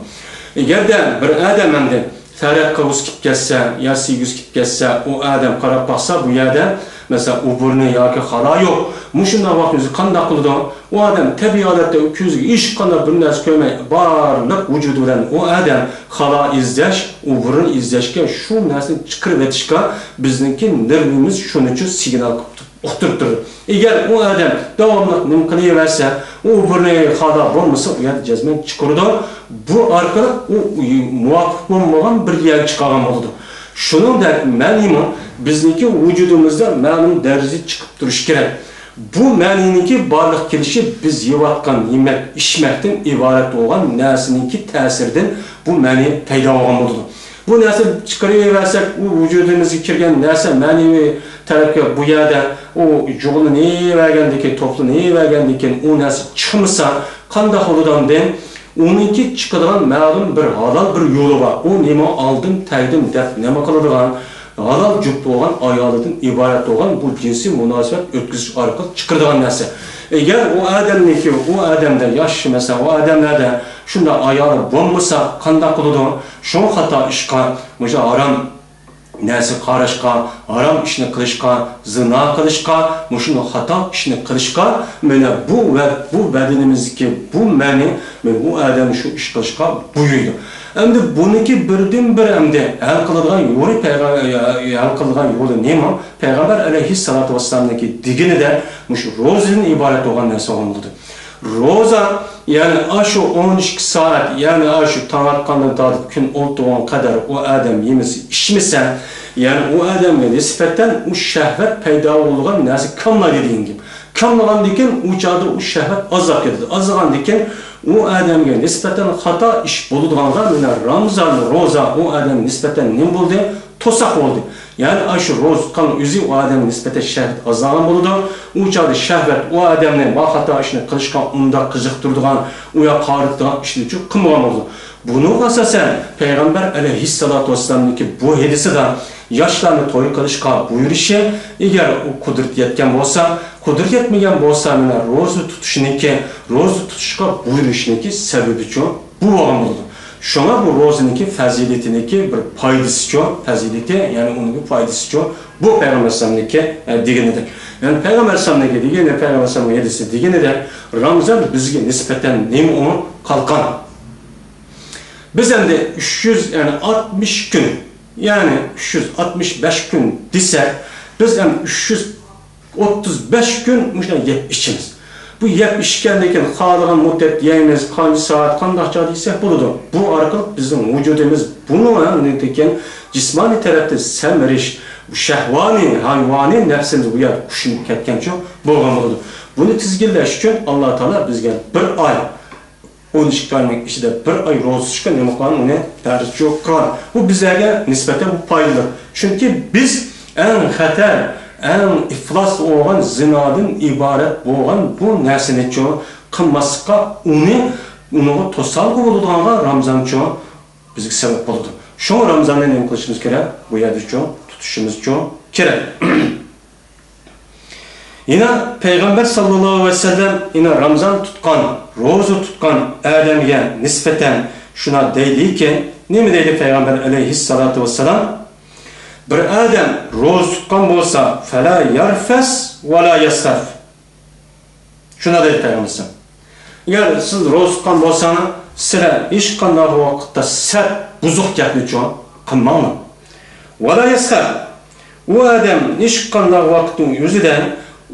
ئەگەردە بىر ئادەم ئەمدى تەرەت قىلغۇسى كېلىپ كەتسە، يا سىيگۈسى كېلىپ كەتسە، ئۇ ئادەم قاراپ باقسا، بۇ يەردە، مەسىلەن، ئوبۇرنى ياكى خالا يوق. مۇشۇنداق ۋاقىتتا ئۆزى قانداق قىلىدۇ؟ ئۇ ئادەم تەبىئىي ھالەتتە كۆزىگە ھېچقانداق بىر نەرسە كۆرمەي، بارلىق ۋۇجۇدى بىلەن ئۇ ئادەم خالا ئىزدەش، ئوبۇرنى ئىزدەشكە، شۇ نەرسىنى چىقىرىۋېتىشكە بىزنىڭكى نېرۋىمىز شۇنىچە سىگنال قىلىپ ئۇقتۇرۇپ تۇرىدۇ. ئەگەر ئۇ ئادەم داۋاملىق نېمە قىلىۋەرسە، ئۇ ئوبۇرنى خالا بولمىسا، ئۇ يەردە جەزمەن چىقىرىدۇ. بۇ ئارقىلىق ئۇ مۇۋاپىق بولمىغان بىر يەرگە چىقارغان بولىدۇ. شۇنىڭدەك مەنىمۇ بىزنىڭكى ۋۇجۇدىمىزدا مەلۇم دەرىجىدە چىقىپ تۇرۇشى كېرەك. بۇ مەنىنىڭكى بارلىققا كېلىشى بىز يەۋاتقان يېمەك، ئىچمەكتىن ئىبارەت بولغان نەرسىنىڭكى تەسىرىدىن بۇ مەنى پەيدا بولغان بولىدۇ. بۇ نەرسىنى چىقىرىۋەرسەك، ئۇ ۋۇجۇدىمىزغا كىرگەن نەرسە مەنىۋى تەرەپكە بۇ يەردە ئۇ جۇغلىنىۋەرگەندىن كېيىن، توپلىنىۋەرگەندىن كېيىن، ئۇ نەرسە چىقمىسا، قانداق بولىدۇ ئاندىن؟ ئۇنىڭكى چىقىدىغان مەلۇم بىر ھالال بىر يولى بار. ئۇ نېمە ئالدىم، تەگدىم دەپ نېمە قىلىدىغان، ھالال جۈپ بولغان ئايالىدىن ئىبارەت بولغان بۇ جىنسىي مۇناسىۋەت ئۆتكۈزۈش ئارقىلىق چىقىدىغان نەرسە. ئەگەر ئۇ ئادەمنىڭكى، ئۇ ئادەمدە ياش، مەسىلەن، ئۇ ئادەملەردە شۇنداق ئايالى بولمىسا قانداق بولىدۇ؟ شۇڭا خاتا ئىشقا، مۇشۇ ھارام نەرسە قاراشقا، ھارام ئىشنى قىلىشقا، زىنا قىلىشقا، مۇشۇنداق خاتا ئىشنى قىلىشقا، مانا بۇ ۋە بۇ بەدىنىمىزدىكى بۇ مەنى، مانا ئۇ ئادەمنى شۇ ئىش قىلىشقا بۇيرۇيدۇ. ئەمدى بۇنىڭكى بىردىنبىر ئەمدى ھەل قىلىدىغان يولى پەيغە-، ھەل قىلىدىغان يولى نېمە؟ پەيغەمبەر ئەلەيھىسسالاتۇ ۋەسسالامنىڭكى دېگىنىدەك مۇشۇ روزىدىن ئىبارەت بولغان نەرسە بولغان بولىدۇ. روزا، يەنى ئاشۇ ئون ئىككى سائەت، يەنى ئاشۇ تاڭ ئاتقاندىن تارتىپ كۈن ئولتۇرغان قەدەر ئۇ ئادەم يېمىسە، ئىچمىسە، يەنى ئۇ ئادەمگە نىسبەتەن ئۇ شەھۋەت پەيدا بولىدىغان نەرسە كاملايدۇ دېگەن گەپ. كاملىغاندىن كېيىن ئۇ چاغدا ئۇ شەھۋەت ئازلاپ كېتىدۇ. ئازلىغاندىن كېيىن ئۇ ئادەمگە نىسبەتەن خاتا ئىش بولىدىغانغا، مانا رامزان روزا ئۇ ئادەمگە نىسبەتەن نېمە بولدى؟ توساق بولدى. يەنى ئاشۇ روزا تۇتقان ئۆزى ئۇ ئادەمگە نىسبەتەن شەھۋەت ئازلىغان بولىدۇ. ئۇ چاغدا شەھۋەت ئۇ ئادەمنى ما خاتا ئىشنى قىلىشقا ئۇنداق قىزىقتۇرىدىغان، ئۇ ياققا قارىتىدىغان ئىشنى قىلمىغان بولىدۇ. بۇنىڭغا ئاساسەن پەيغەمبەر ئەلەيھىسسالاتۇ ۋەسسالامنىڭكى بۇ ھەدىسىدە ياشلارنى توي قىلىشقا بۇيرۇشى، ئەگەر ئۇ قۇدرىتى يەتكەن بولسا، قۇدرىتى يەتمىگەن بولسا، مانا روزا تۇتۇشنىڭكى، روزا تۇتۇشقا بۇيرۇشنىڭكى سەۋەبىچۇ بۇ بولغان بولىدۇ. شۇڭا بۇ روزىنىڭكى پەزىلىتىنىڭكى بىر پايدىسىچۇ، پەزىلىتى، يەنى ئۇنىڭكى پايدىسىچۇ، بۇ پەيغەمبەر ئەلەيھىسسالامنىڭكى، ئە، دېگىنىدەك. يەنى پەيغەمبەر ئەلەيھىسسالامنىڭكى دېگىنى، پەيغەمبەر ئەلەيھىسسالامنىڭ ھەدىسى دېگىنىدەك، رامزان بىزگە نىسبەتەن نېمە ئۇ قالقان؟ بىز ئەمدى ئۈچ يۈز، يەنى ئاتمىش كۈن، يەنى ئۈچ يۈز ئاتمىش بەش كۈن دېسەك، بىز ئەمدى ئۈچ يۈز ئوتتۇز بەش كۈن مۇشۇنداق يەپ ئىچىمىز. بۇ يەپ ئىچكەندىن كېيىن خالىغان مۇددەت يەيمىز، قانچە سائەت، قانداق چاغدا يېسەك بولىدۇ. بۇ ئارقىلىق بىزنىڭ ۋۇجۇدىمىز بۇنىڭدىن كېيىن جىسمانىي تەرەپتىن سەمرىش، شەھۋانىي، ھايۋانىي نەپسىمىز بۇ يەردە قۇشۇمۇپ كەتكەنچۇ بولغان بولىدۇ. بۇنى تىزگىنلەش ئۈچۈن ئاللا تائالا بىزگە بىر ئاي ئون ئىككى ئاينىڭ ئىچىدە بىر ئاي روزا تۇتۇشقا نېمە قىلغان؟ ئۇنى پەرز قىلغان. بۇ بىزلەرگە نىسبەتەن بۇ پايدىلىق. چۈنكى بىز ئەڭ خەتەر، ئەڭ ئىپلاس بولغان زىنادىن ئىبارەت بولغان بۇ نەرسىنىچۇ قىلماسلىققا، ئۇنى، ئۇنىڭغا توسالغۇ بولىدىغانغا رامزانچۇ بىزگە سەۋەب بولىدۇ. شۇڭا رامزاننى نېمە قىلىشىمىز كېرەك؟ بۇ يەردىچۇ تۇتۇشىمىزچۇ كېرەك. يەنە پەيغەمبەر ساللاللاھۇ ئەلەيھى ۋەسەللەم يەنە رامزان تۇتقان، روزا تۇتقان ئادەمگە نىسبەتەن شۇنداق دەيدىكى، نېمە دەيدۇ پەيغەمبەر ئەلەيھىسسالاتۇ ۋەسسالام؟ بىر ئادەم روزا تۇتقان بولسا، فەلا يەرفەس ۋەلا يەسخەب. شۇنداق دەيدۇ پەيغەمبىرىمىز. ئەگەر سىز روزا تۇتقان بولساڭلار، سىلەر ھېچقانداق ۋاقىتتا سەت، بۇزۇق گەپنىچۇ قىلماڭلار. ۋەلا يەسخەب. ئۇ ئادەم ھېچقانداق ۋاقىتنىڭ ئۆزىدە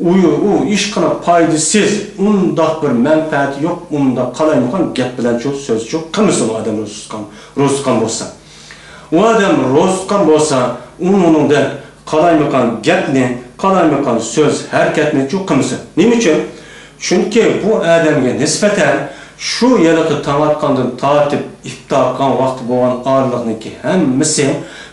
ئۇ، ئۇ ھېچقانداق پايدىسىز، ئۇنداق بىر مەنپەئەتى يوق، ئۇنداق قالايمىقان گەپ بىلەنچۇ، سۆزچۇ قىلمىسۇن ئۇ ئادەم روزا تۇتقان، روزا تۇتقان بولسا. ئۇ ئادەم روزا تۇتقان بولسا، ئۇنىڭدەك قالايمىقان گەپنى، قالايمىقان سۆز، ھەرىكەتنىچۇ قىلمىسۇن. نېمە ئۈچۈن؟ چۈنكى بۇ ئادەمگە نىسبەتەن شۇ ھېلىقى تاڭ ئاتقاندىن تارتىپ ئىپتار قىلغان ۋاقتى بولغان ئارىلىقنىڭكى ھەممىسى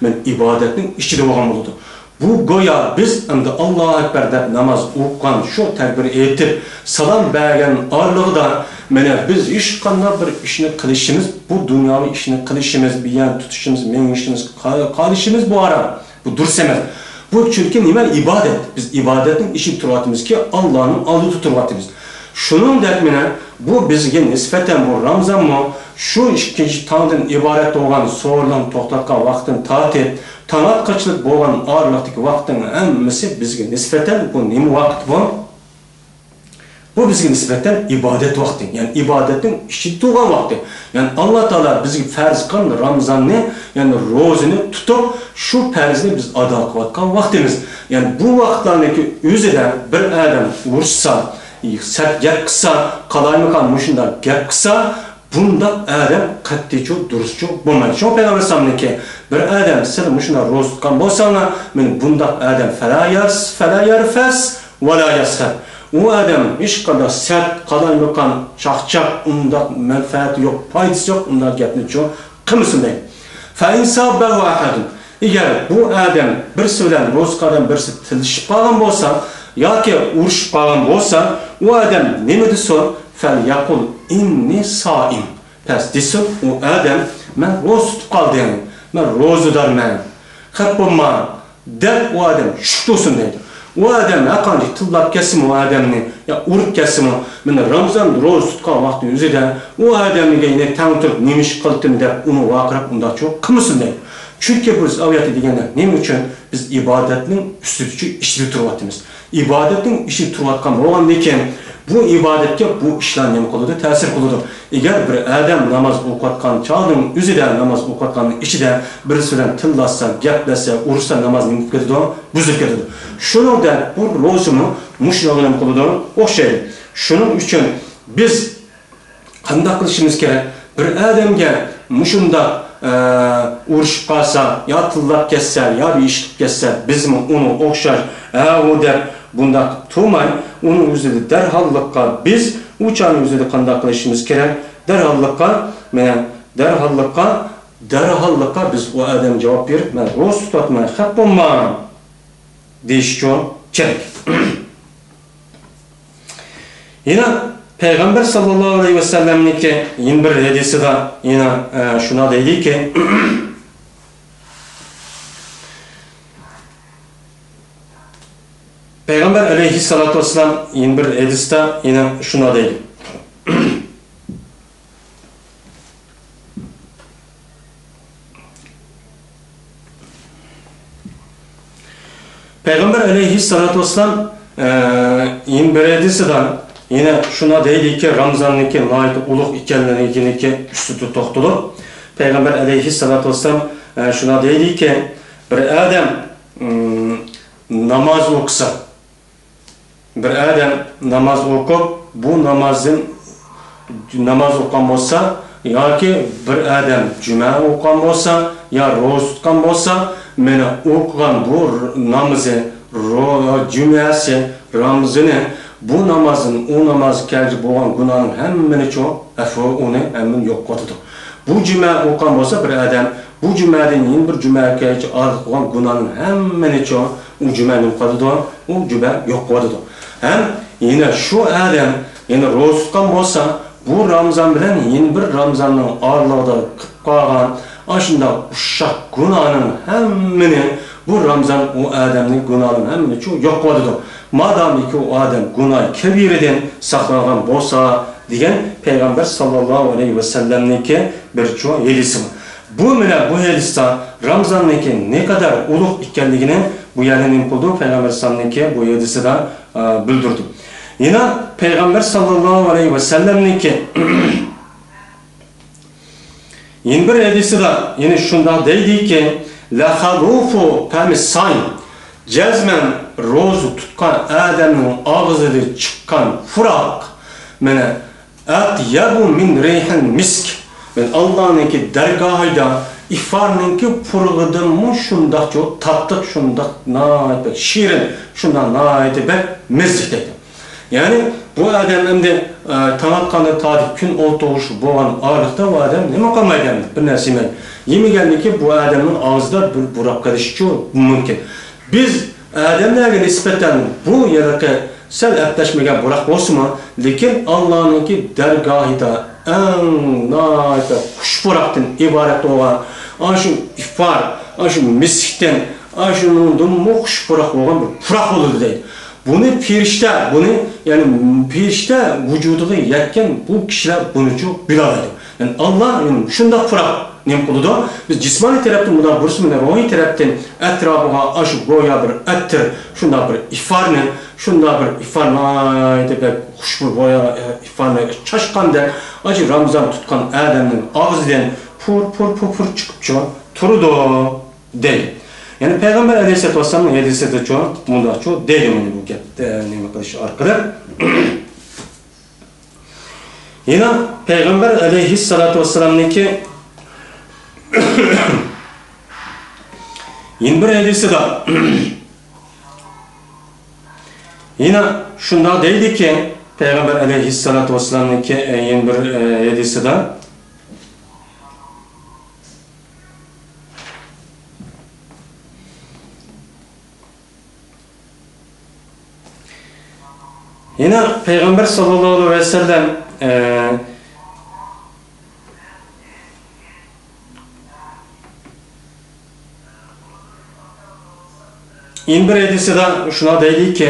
مەن ئىبادەتنىڭ ئىچىدە بولغان بولىدۇ. بۇ گويا بىز ئەمدى ئاللاھۇ ئەكبەر دەپ ناماز ئوقۇغان، شۇ تەكبىر ئېيتىپ سالام بەرگەن ئارىلىقىدا، مانا بىز ھېچقانداق بىر ئىشنى قىلىشىمىز، بۇ دۇنياۋى ئىشنى قىلىشىمىز، بۇ يەرنى تۇتۇشىمىز، مېڭىشىمىز، قا-، قارىشىمىز بۇ ئاران. بۇ دۇرۇس ئەمەس. بۇ چۈنكى نېمە؟ ئىبادەت. بىز ئىبادەتنىڭ ئىچىدە تۇرۇۋاتىمىزكى، ئاللانىڭ ئالدىدا تۇرۇۋاتىمىز. شۇنىڭدەك مانا بۇ بىزگە نىسبەتەن بۇ رامزانمۇ شۇ ئىككىنچى تاڭدىن ئىبارەت بولغان سورۇننى توختاتقان ۋاقتىدىن تارتىپ، تاڭ ئاتقۇچىلىق بولغان ئارىلىقتىكى ۋاقىتنىڭ ھەممىسى بىزگە نىسبەتەن بۇ نېمە ۋاقىت بۇ؟ بۇ بىزگە نىسبەتەن ئىبادەت ۋاقتى، يەنى ئىبادەتنىڭ ئىچىدە تۇرغان ۋاقتى. يەنى ئاللا تائالا بىزگە پەرز قىلغان رامزاننى، يەنى روزىنى تۇتۇپ، شۇ پەرزنى بىز ئادا قىلىۋاتقان ۋاقتىمىز. يەنى بۇ ۋاقىتلارنىڭكى ئۆزىدە بىر ئادەم ئۇرۇشسا، سەت گەپ قىلسا، قالايمىقان مۇشۇنداق گەپ قىلسا، بۇنداق ئادەم قەتئىيچۇ، دۇرۇسچۇ بولمايدۇ. شۇڭا پەيغەمبەر ئەلەيھىسسالامنىڭكى، بىر ئادەم سىلەر مۇشۇنداق روزا تۇتقان بولساڭلار، مانا بۇنداق ئادەم فەلا يەرس-، فەلا يەرفەس ۋەلا يەسخەب. ئۇ ئادەم ھېچقانداق سەت، قالايمىقان، چاقچاق، ئۇنداق مەنپەئەتى يوق، پايدىسى يوق، ئۇنداق گەپنىچۇ قىلمىسۇن دەيدۇ. فەئىن ساببەھۇ ئەھەدۇن. ئەگەر بۇ ئادەم بىرسى بىلەن، روزا تۇتقان ئادەم بىرسى تىللىشىپ قالغان بولسا ياكى ئۇرۇشۇپ قالغان بولسا، ئۇ ئادەم نېمە دېسۇن؟ فەليەقۇل ئىننى سائىم. پەس دېسۇن ئۇ ئادەم، مەن روزا تۇتۇپ قالدىم، مەن روزىدارمەن، خەپ بولما، دەپ ئۇ ئادەم چۈشۈپ تۇرسۇن دەيدۇ. ئۇ ئادەم ھەرقانچە تىللاپ كەتسىمۇ ئۇ ئادەمنى، يا ئۇرۇپ كەتسىمۇ، مانا رامزان روزا تۇتقان ۋاقتى ئۆزىدە ئۇ ئادەمگە يەنە تەڭ تۇرۇپ نېمە ئىش قىلدىم دەپ ئۇنى ۋارقىراپ ئۇنداقچۇ قىلمىسۇن دەيدۇ. چۈنكى بىز ئۇ يەردە دېگەندە نېمە ئۈچۈن؟ بىز ئىبادەتنىڭ ئۈستىدىچۇ ئىچىدە تۇرۇۋاتىمىز. ئىبادەتنىڭ ئىچىدە تۇرۇۋاتقان بولغاندىكىن، بۇ ئىبادەتكە بۇ ئىشلار نېمە قىلىدۇ؟ تەسىر قىلىدۇ. ئەگەر بىر ئادەم ناماز ئوقۇۋاتقان چاغنىڭ ئۆزىدە، ناماز ئوقۇۋاتقاننىڭ ئىچىدە بىرسى بىلەن تىللاشسا، گەپلەشسە، ئۇرۇشسا، ناماز نېمە بولۇپ كېتىدۇ؟ بۇزۇلۇپ كېتىدۇ. شۇنىڭدەك بۇ روزىمۇ مۇشۇنىڭغا نېمە قىلىدۇ؟ ئوخشايدۇ. شۇنىڭ ئۈچۈن بىز قانداق قىلىشىمىز كېرەك؟ بىر ئادەمگە مۇشۇنداق، ئە، ئۇرۇشۇپ قالسا، يا تىللاپ كەتسە، يا بىر ئىش قىلىپ كەتسە، بىزمۇ ئۇنىڭغا ئوخشاش، ھە، ئۇ دەپ بۇنداق تۇرماي، ئۇنىڭ ئۆزىدە دەرھاللىققا بىز ئۇ چاغنىڭ ئۆزىدە قانداق قىلىشىمىز كېرەك؟ دەرھاللىققا، مانا، دەرھاللىققا، دەرھاللىققا بىز ئۇ ئادەمگە جاۋاب بېرىپ، مەن روزا تۇتۇۋاتىمەن، خەپ بولما دېيىشچۇ كېرەك. يەنە پەيغەمبەر ساللاللاھۇ ئەلەيھى ۋەسەللەمنىڭكى يەنە بىر ھەدىسىدە يەنە، ئە، شۇنداق دەيدىكى، پەيغەمبەر ئەلەيھىسسالاتۇ ۋەسسالام يەنە بىر ھەدىستە يەنە شۇنداق دەيدۇ. پەيغەمبەر ئەلەيھىسسالاتۇ ۋەسسالام، ئە، يەنە بىر ھەدىسىدا يەنە شۇنداق دەيدىكى، رامزاننىڭكى ناھايىتى ئۇلۇغ ئىكەنلىكىنىڭكى ئۈستىدە توختىلىپ، پەيغەمبەر ئەلەيھىسسالاتۇ ۋەسسالام، ئە، شۇنداق دەيدىكى، بىر ئادەم، ئىم، ناماز ئوقۇسا، بىر ئادەم ناماز ئوقۇپ، بۇ نامازدىن، ناماز ئوقۇغان بولسا ياكى بىر ئادەم جۈمە ئوقۇغان بولسا يا روزا تۇتقان بولسا، مانا ئوقۇغان بۇ ر-، نامىزى، رو-، جۈمەسى، رامىزىنى بۇ نامازدىن ئۇ نامازغا كەلگۈچە بولغان گۇناھنىڭ ھەممىنى چۇ، ئەفۇ ئۇنى ھەممىنى يوق قىلىدۇ. بۇ جۈمە ئوقۇغان بولسا بىر ئادەم، بۇ جۈمەدىن يەنە بىر جۈمەگە كەلگۈچە ئارىلىق بولغان گۇناھنىڭ ھەممىنى چۇ، ئۇ جۈمە نېمە قىلىدۇ؟ ئۇ جۈمە يوق قىلىدۇ. ھەم يەنە شۇ ئادەم يەنە روزا تۇتقان بولسا، بۇ رامزان بىلەن يەنە بىر رامزاننىڭ ئارىلىقىدا قىلىپ قالغان ئاشۇنداق ئۇششاق گۇناھنىڭ ھەممىنى بۇ رامزان ئۇ ئادەمنىڭ گۇناھىنىڭ ھەممىنى چۇ يوق قىلىۋاتىدۇ. مادامىكى ئۇ ئادەم گۇناھ كەبىرىدىن ساقلانغان بولسا، دېگەن پەيغەمبەر ساللاللاھۇ ئەلەيھى ۋەسەللەمنىڭكى بىر چۇ ھەدىسى بار. بۇ مەنە بۇ ھەدىستە رامزاننىڭكى نەقەدەر ئۇلۇغ ئىكەنلىكىنى بۇ يەردە نېمە قىلدى؟ پەيغەمبەر ئەلەيھىسسالامنىڭكى بۇ ھەدىسىدە، ئە، بىلدۈردى. يەنە پەيغەمبەر ساللاللاھۇ ئەلەيھى ۋەسەللەمنىڭكى يەنە بىر ھەدىسىدە يەنە شۇنداق دەيدىكى، لەخەلۇفۇ فەمىسسائىم، جەزمەن روزا تۇتقان ئادەمنىڭ ئاغزىدىن چىققان پۇراق، مانا، ئەتيەبۇ مىن رىھىل مىسك، مانا، ئاللانىڭكى دەرگاھىدا ئىفارنىڭكى پۇرىقىدىنمۇ شۇنداق چۇ تاتلىق، شۇنداق ناھايىتى بەك شېرىن، شۇنداق ناھايىتى بەك مەززىلىك دەيدۇ. يەنى بۇ ئادەم ئەمدى، ئە، تاڭ ئاتقاندىن تارتىپ كۈن ئولتۇرغۇچە بولغان ئارىلىقتا ئۇ ئادەم نېمە قىلمايدۇ ئەمدى؟ بىر نەرسە يېمەيدۇ. يېمىگەندىن كېيىن بۇ ئادەمنىڭ ئاغزىدا بىر پۇراق قېلىشىچۇ مۇمكىن. بىز ئادەملەرگە نىسبەتەن بۇ ھېلىقى سەل ئەپلەشمىگەن پۇراق بولسىمۇ، لېكىن ئاللانىڭكى دەرگاھىدا ئەڭ ناھايىتى خۇش پۇراقتىن ئىبارەت بولغان، ئاشۇ ئىفار، ئاشۇ مىسكتىن، ئاشۇنىڭدىنمۇ خۇش پۇراق بولغان بىر پۇراق بولىدۇ دەيدۇ. بۇنى پېرىشتە، بۇنى، يەنى پېرىشتە ۋۇجۇدىغا يەتكەن بۇ كىشىلەر بۇنىچۇ بىلالايدۇ. يەنى ئاللا، يەنى شۇنداق پۇراق نېمە قىلىدۇ؟ بىز جىسمانىي تەرەپتىن بۇنداق بۇرسا، مانا روھىي تەرەپتىن ئەتراپىغا ئاشۇ گويا بىر ئەتىر، شۇنداق بىر ئىفارنى، شۇنداق بىر ئىفار، ناھايىتى بەك خۇشبۇي گويا ئىفارنى چاچقاندەك، ئاشۇ رامزان تۇتقان ئادەمنىڭ ئاغزىدىن پۇر، پۇر، پۇر، پۇر چىقىپچۇ تۇرىدۇ. دەيدۇ. يەنى پەيغەمبەر ئەلەيھىسسالاتۇ ۋەسسالامنىڭ ھەدىسىدىچۇ مۇنداقچۇ دەيدۇ، مانا بۇ گەپتە نېمە قىلىش ئارقىلىق. يەنە پەيغەمبەر ئەلەيھىسسالاتۇ ۋەسسالامنىڭكى يەنە بىر ھەدىسىدا، يەنە شۇنداق دەيدىكى، پەيغەمبەر ئەلەيھىسسالاتۇ ۋەسسالامنىڭكى، ئە، يەنە بىر، ئە، ھەدىسىدا، يەنە پەيغەمبەر ساللاللاھۇ ئەلەيھى ۋەسەللەم، ئە، يەنە بىر ھەدىسىدە شۇنداق دەيدىكى،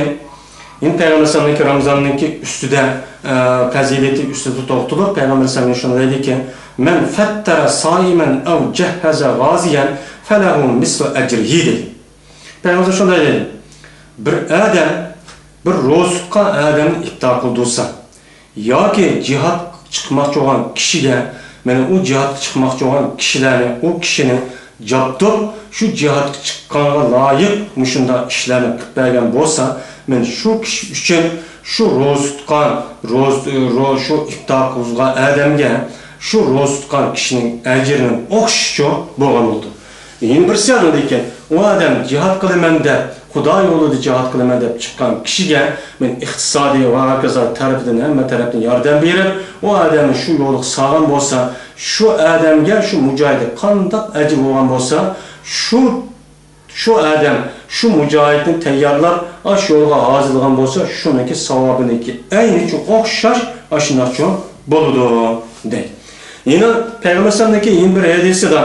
يەنە پەيغەمبەر ئەلەيھىسسالامنىڭكى رامزاننىڭكى ئۈستىدە، ئە، پەزىلىتى ئۈستىدە توختىلىپ، پەيغەمبەر ئەلەيھىسسالام شۇنداق دەيدىكى، مەن فەتتەرە سائىمەن ئەۋ جەھھەزە غازىيەن فەلەھۇ مىسلۇ ئەجرىھى دەيدۇ. پەيغەمبەر شۇنداق دەيدۇ، بىر ئادەم، بىر روزا تۇتقان ئادەمنى ئىپتار قىلدۇرسا، ياكى جىھادقا چىقماقچى بولغان كىشىگە، مانا ئۇ جىھادقا چىقماقچى بولغان كىشىلەرنى، ئۇ كىشىنى جابدۇپ، شۇ جىھادقا چىققانغا لايىق مۇشۇنداق ئىشلارنى قىلىپ بەرگەن بولسا، مەن شۇ كىشى ئۈچۈن شۇ روزا تۇتقان، روز-، رو-، شۇ ئىپتار قىلغۇزغان ئادەمگە شۇ روزا تۇتقان كىشىنىڭ ئەجرىنىڭ ئوخشىشىچۇ بولغان بولىدۇ. يەنە بىرسى ئاندىن كېيىن، ئۇ ئادەم جىھاد قىلىمەن دەپ، خۇدا يولىدا جىھاد قىلىمەن دەپ چىققان كىشىگە مەن ئىقتىسادىي ۋە ھاكازا تەرىپىدىن، ھەممە تەرەپتىن ياردەم بېرىپ، ئۇ ئادەمنى شۇ يولغا سالغان بولسا، شۇ ئادەمگە شۇ مۇجاھىدقا قانداق ئەجىر بولغان بولسا، شۇ، شۇ ئادەم شۇ مۇجاھىدنى تەييارلاپ، ئاشۇ يولغا ھازىرلىغان بولسا، شۇنىڭكى ساۋابىنىڭكى ئەينىچۇ ئوخشاش ئاشۇنداقچۇ بولىدۇ، دەيدۇ. يەنە پەيغەمبەر ئەلەيھىسسالامنىڭكى يەنە بىر ھەدىسىدە،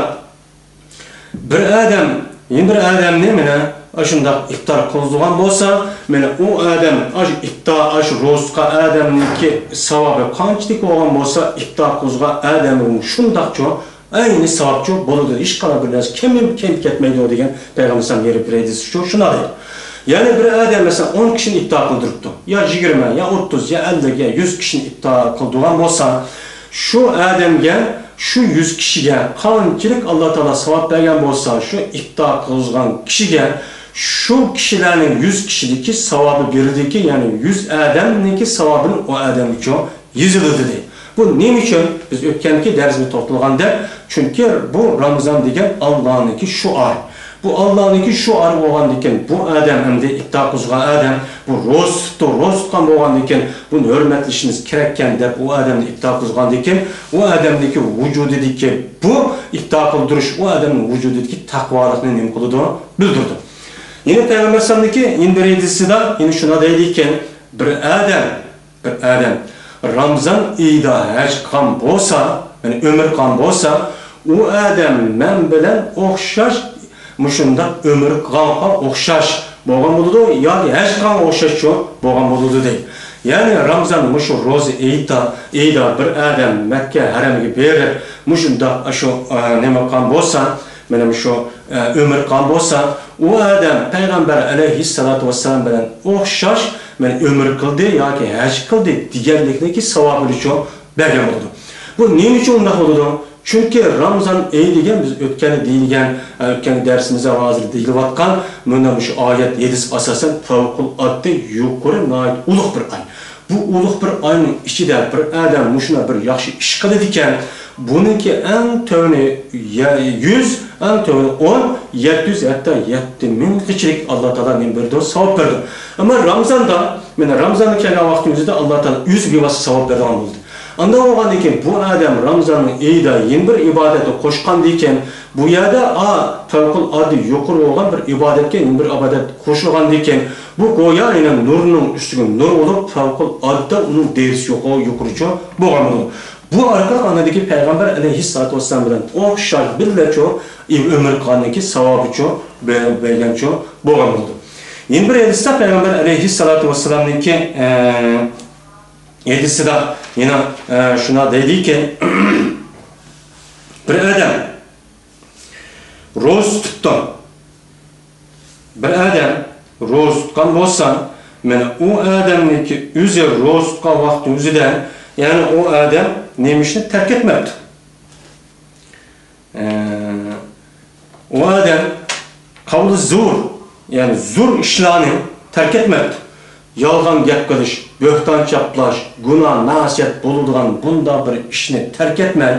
بىر ئادەم يەنە بىر ئادەمنى مانا ئاشۇنداق ئىپتار قىلغۇزغان بولسا، مانا ئۇ ئادەم ئاشۇ ئىپتار، ئاشۇ روزا تۇتقان ئادەمنىڭكى ساۋابى قانچىلىك بولغان بولسا، ئىپتار قىلغۇزغان ئادەمگىمۇ شۇنداقچۇ، ئەينى ساۋابچۇ بولىدۇ. ھېچقانداق بىر نەرسە كېمىيىپ، كېمىيىپ كەتمەيدۇ دېگەن پەيغەمبەر ئەلەيھىسسالام بىر ھەدىسىچۇ شۇنداق دەيدۇ. يەنى بىر ئادەم مەسىلەن ئون كىشىنى ئىپتار قىلدۇرۇپتۇ، يا يىگىرمە، يا ئوتتۇز، يا ئەللىك، يا يۈز كىشىنى ئىپتار قىلدۇرغان بولسا، شۇ ئادەمگە، شۇ يۈز كىشىگە قانچىلىك ئاللا تائالا ساۋاب بەرگەن بولسا، شۇ ئىپتار قىلغۇزغان كىشىگە شۇ كىشىلەرنىڭ يۈز كىشىدىكى ساۋابى بېرىلىدىكى، يەنى يۈز ئادەمنىڭكى ساۋابىنى ئۇ ئادەم ئۈچۈن يېزىلىدۇ دەيدۇ. بۇ نېمە ئۈچۈن؟ بىز ئۆتكەنكى دەرسىمىزدە توختالغاندەك، چۈنكى بۇ رامىزان دېگەن ئاللانىڭكى شوئارى. بۇ ئاللانىڭكى شوئارى بولغاندىكىن، بۇ ئادەم ئەمدى ئىپتار قىلغان ئادەم، بۇ روزا تۇتۇپتۇ، روزا تۇتقان بولغاندىكىن، بۇنى ھۆرمەتلىشىمىز كېرەككەن دەپ، ئۇ ئادەمنى ئىپتار قىلغاندىكىن، ئۇ ئادەمنىڭكى ۋۇجۇدىدىكى بۇ ئىپتار قىلدۇرۇش، ئۇ ئادەمنىڭ ۋۇجۇدىدىكى تەقۋالىقنى نېمە قىلىدۇ؟ بىلدۈرىدۇ. يەنە پەيغەمبەر ئەلەيھىسسالامنىڭكى يەنە بىر ھەدىسىدا يەنە شۇنداق دەيدىكەن، بىر ئادەم بىر ئادەم رامزان ئېيىدا ھەج قىلغان بولسا، يەنى ئۆمرە قىلغان بولسا، ئۇ ئادەم مەن بىلەن ئوخشاش، مۇشۇنداق ئۆمرە قىلغانغا ئوخشاش بولغان بولىدۇ ياكى ھەج قىلغانغا ئوخشاشچۇ بولغان بولىدۇ دەيدۇ. يەنى رامزان مۇشۇ روزا ئېيىدا، ئېيىدا بىر ئادەم مەككە ھەرەمگە بېرىپ، مۇشۇنداق شۇ، ئە، نېمە قىلغان بولسا، مانا مۇشۇ، ئە، ئۆمرە قىلغان بولسا، ئۇ ئادەم پەيغەمبەر ئەلەيھىسسالاتۇ ۋەسسالام بىلەن ئوخشاش، مانا ئۆمرە قىلدى ياكى ھەج قىلدى دېگەنلىكنىڭكى ساۋابىنىچۇ بەرگەن بولىدۇ. بۇ نېمە ئۈچۈن ئۇنداق بولىدۇ؟ چۈنكى رامزان ئېيى دېگەن بىز ئۆتكەندە دېيىلگەن، ئە، ئۆتكەن دەرسىمىزدە ھازىر دېيىلىۋاتقان مانا مۇشۇ ئايەت، ھەدىس ئاساسەن پەۋقۇلئاددە يۇقىرى، ناھايىتى ئۇلۇغ بىر ئاي. بۇ ئۇلۇغ بىر ئاينىڭ ئىچىدە بىر ئادەم مۇشۇنداق بىر ياخشى ئىش قىلىدىكەن، بۇنىڭكى ئەڭ تۆۋىنى يە-، يۈز، ئەڭ تۆۋىنى ئون، يەتتە يۈز، ھەتتا يەتتە مىڭغىچىلىك ئاللا تائالا نېمە بېرىدۇ؟ ساۋاب بېرىدۇ. ئەمما رامزاندا، مانا رامزانغا كەلگەن ۋاقتىنىڭ ئۆزىدە ئاللا تائالا ئۆزى بىۋاسىتە ساۋاب بېرىدىغان بولدى. ئانداق بولغاندىن كېيىن بۇ ئادەم رامزاننىڭ ئېيىدا يەنە بىر ئىبادەتنى قوشقاندىن كېيىن، بۇ يەردە، ئا، پەۋقۇلئاددە يۇقىرى بولغان بىر ئىبادەتكە يەنە بىر ئىبادەت قوشۇلغاندىن كېيىن، بۇ گويا يەنە نۇرنىڭ ئۈستىگە نۇر بولۇپ، پەۋقۇلئاددە ئۇنىڭ دەرىجىسى يۇقىرى، يۇقىرىچە بولغان بولىدۇ. بۇ ئارقىلىق ئاندىكى پەيغەمبەر ئەلەيھىسسالاتۇ ۋەسسالام بىلەن ئوخشاش بىللەچۇ ئۆمۈر قىلغاندىكى ساۋابىچۇ بە-، بەرگەنچۇ بولغان بولىدۇ. يەنە بىر ھەدىستە پەيغەمبەر ئەلەيھىسسالاتۇ ۋەسسالامنىڭكى، ئە، ھەدىسىدا يەنە، ئە، شۇنداق دەيدىكەن، بىر ئادەم روزا تۇتۇپتۇ. بىر ئادەم روزا تۇتقان بولسا، مانا ئۇ ئادەمنىڭكى ئۆزى روزا تۇتقان ۋاقتى ئۆزىدە، يەنى ئۇ ئادەم نېمە ئىشنى تەرك ئەتمەپتۇ. ئە، ئۇ ئادەم قەۋلى زۇر، يەنى زۇر ئىشلارنى تەرك ئەتمەپتۇ. يالغان گەپ قىلىش، بۆھتان چاپلاش، گۇناھ، مەسىيەت بولىدىغان بۇنداق بىر ئىشنى تەرك ئەتمەي،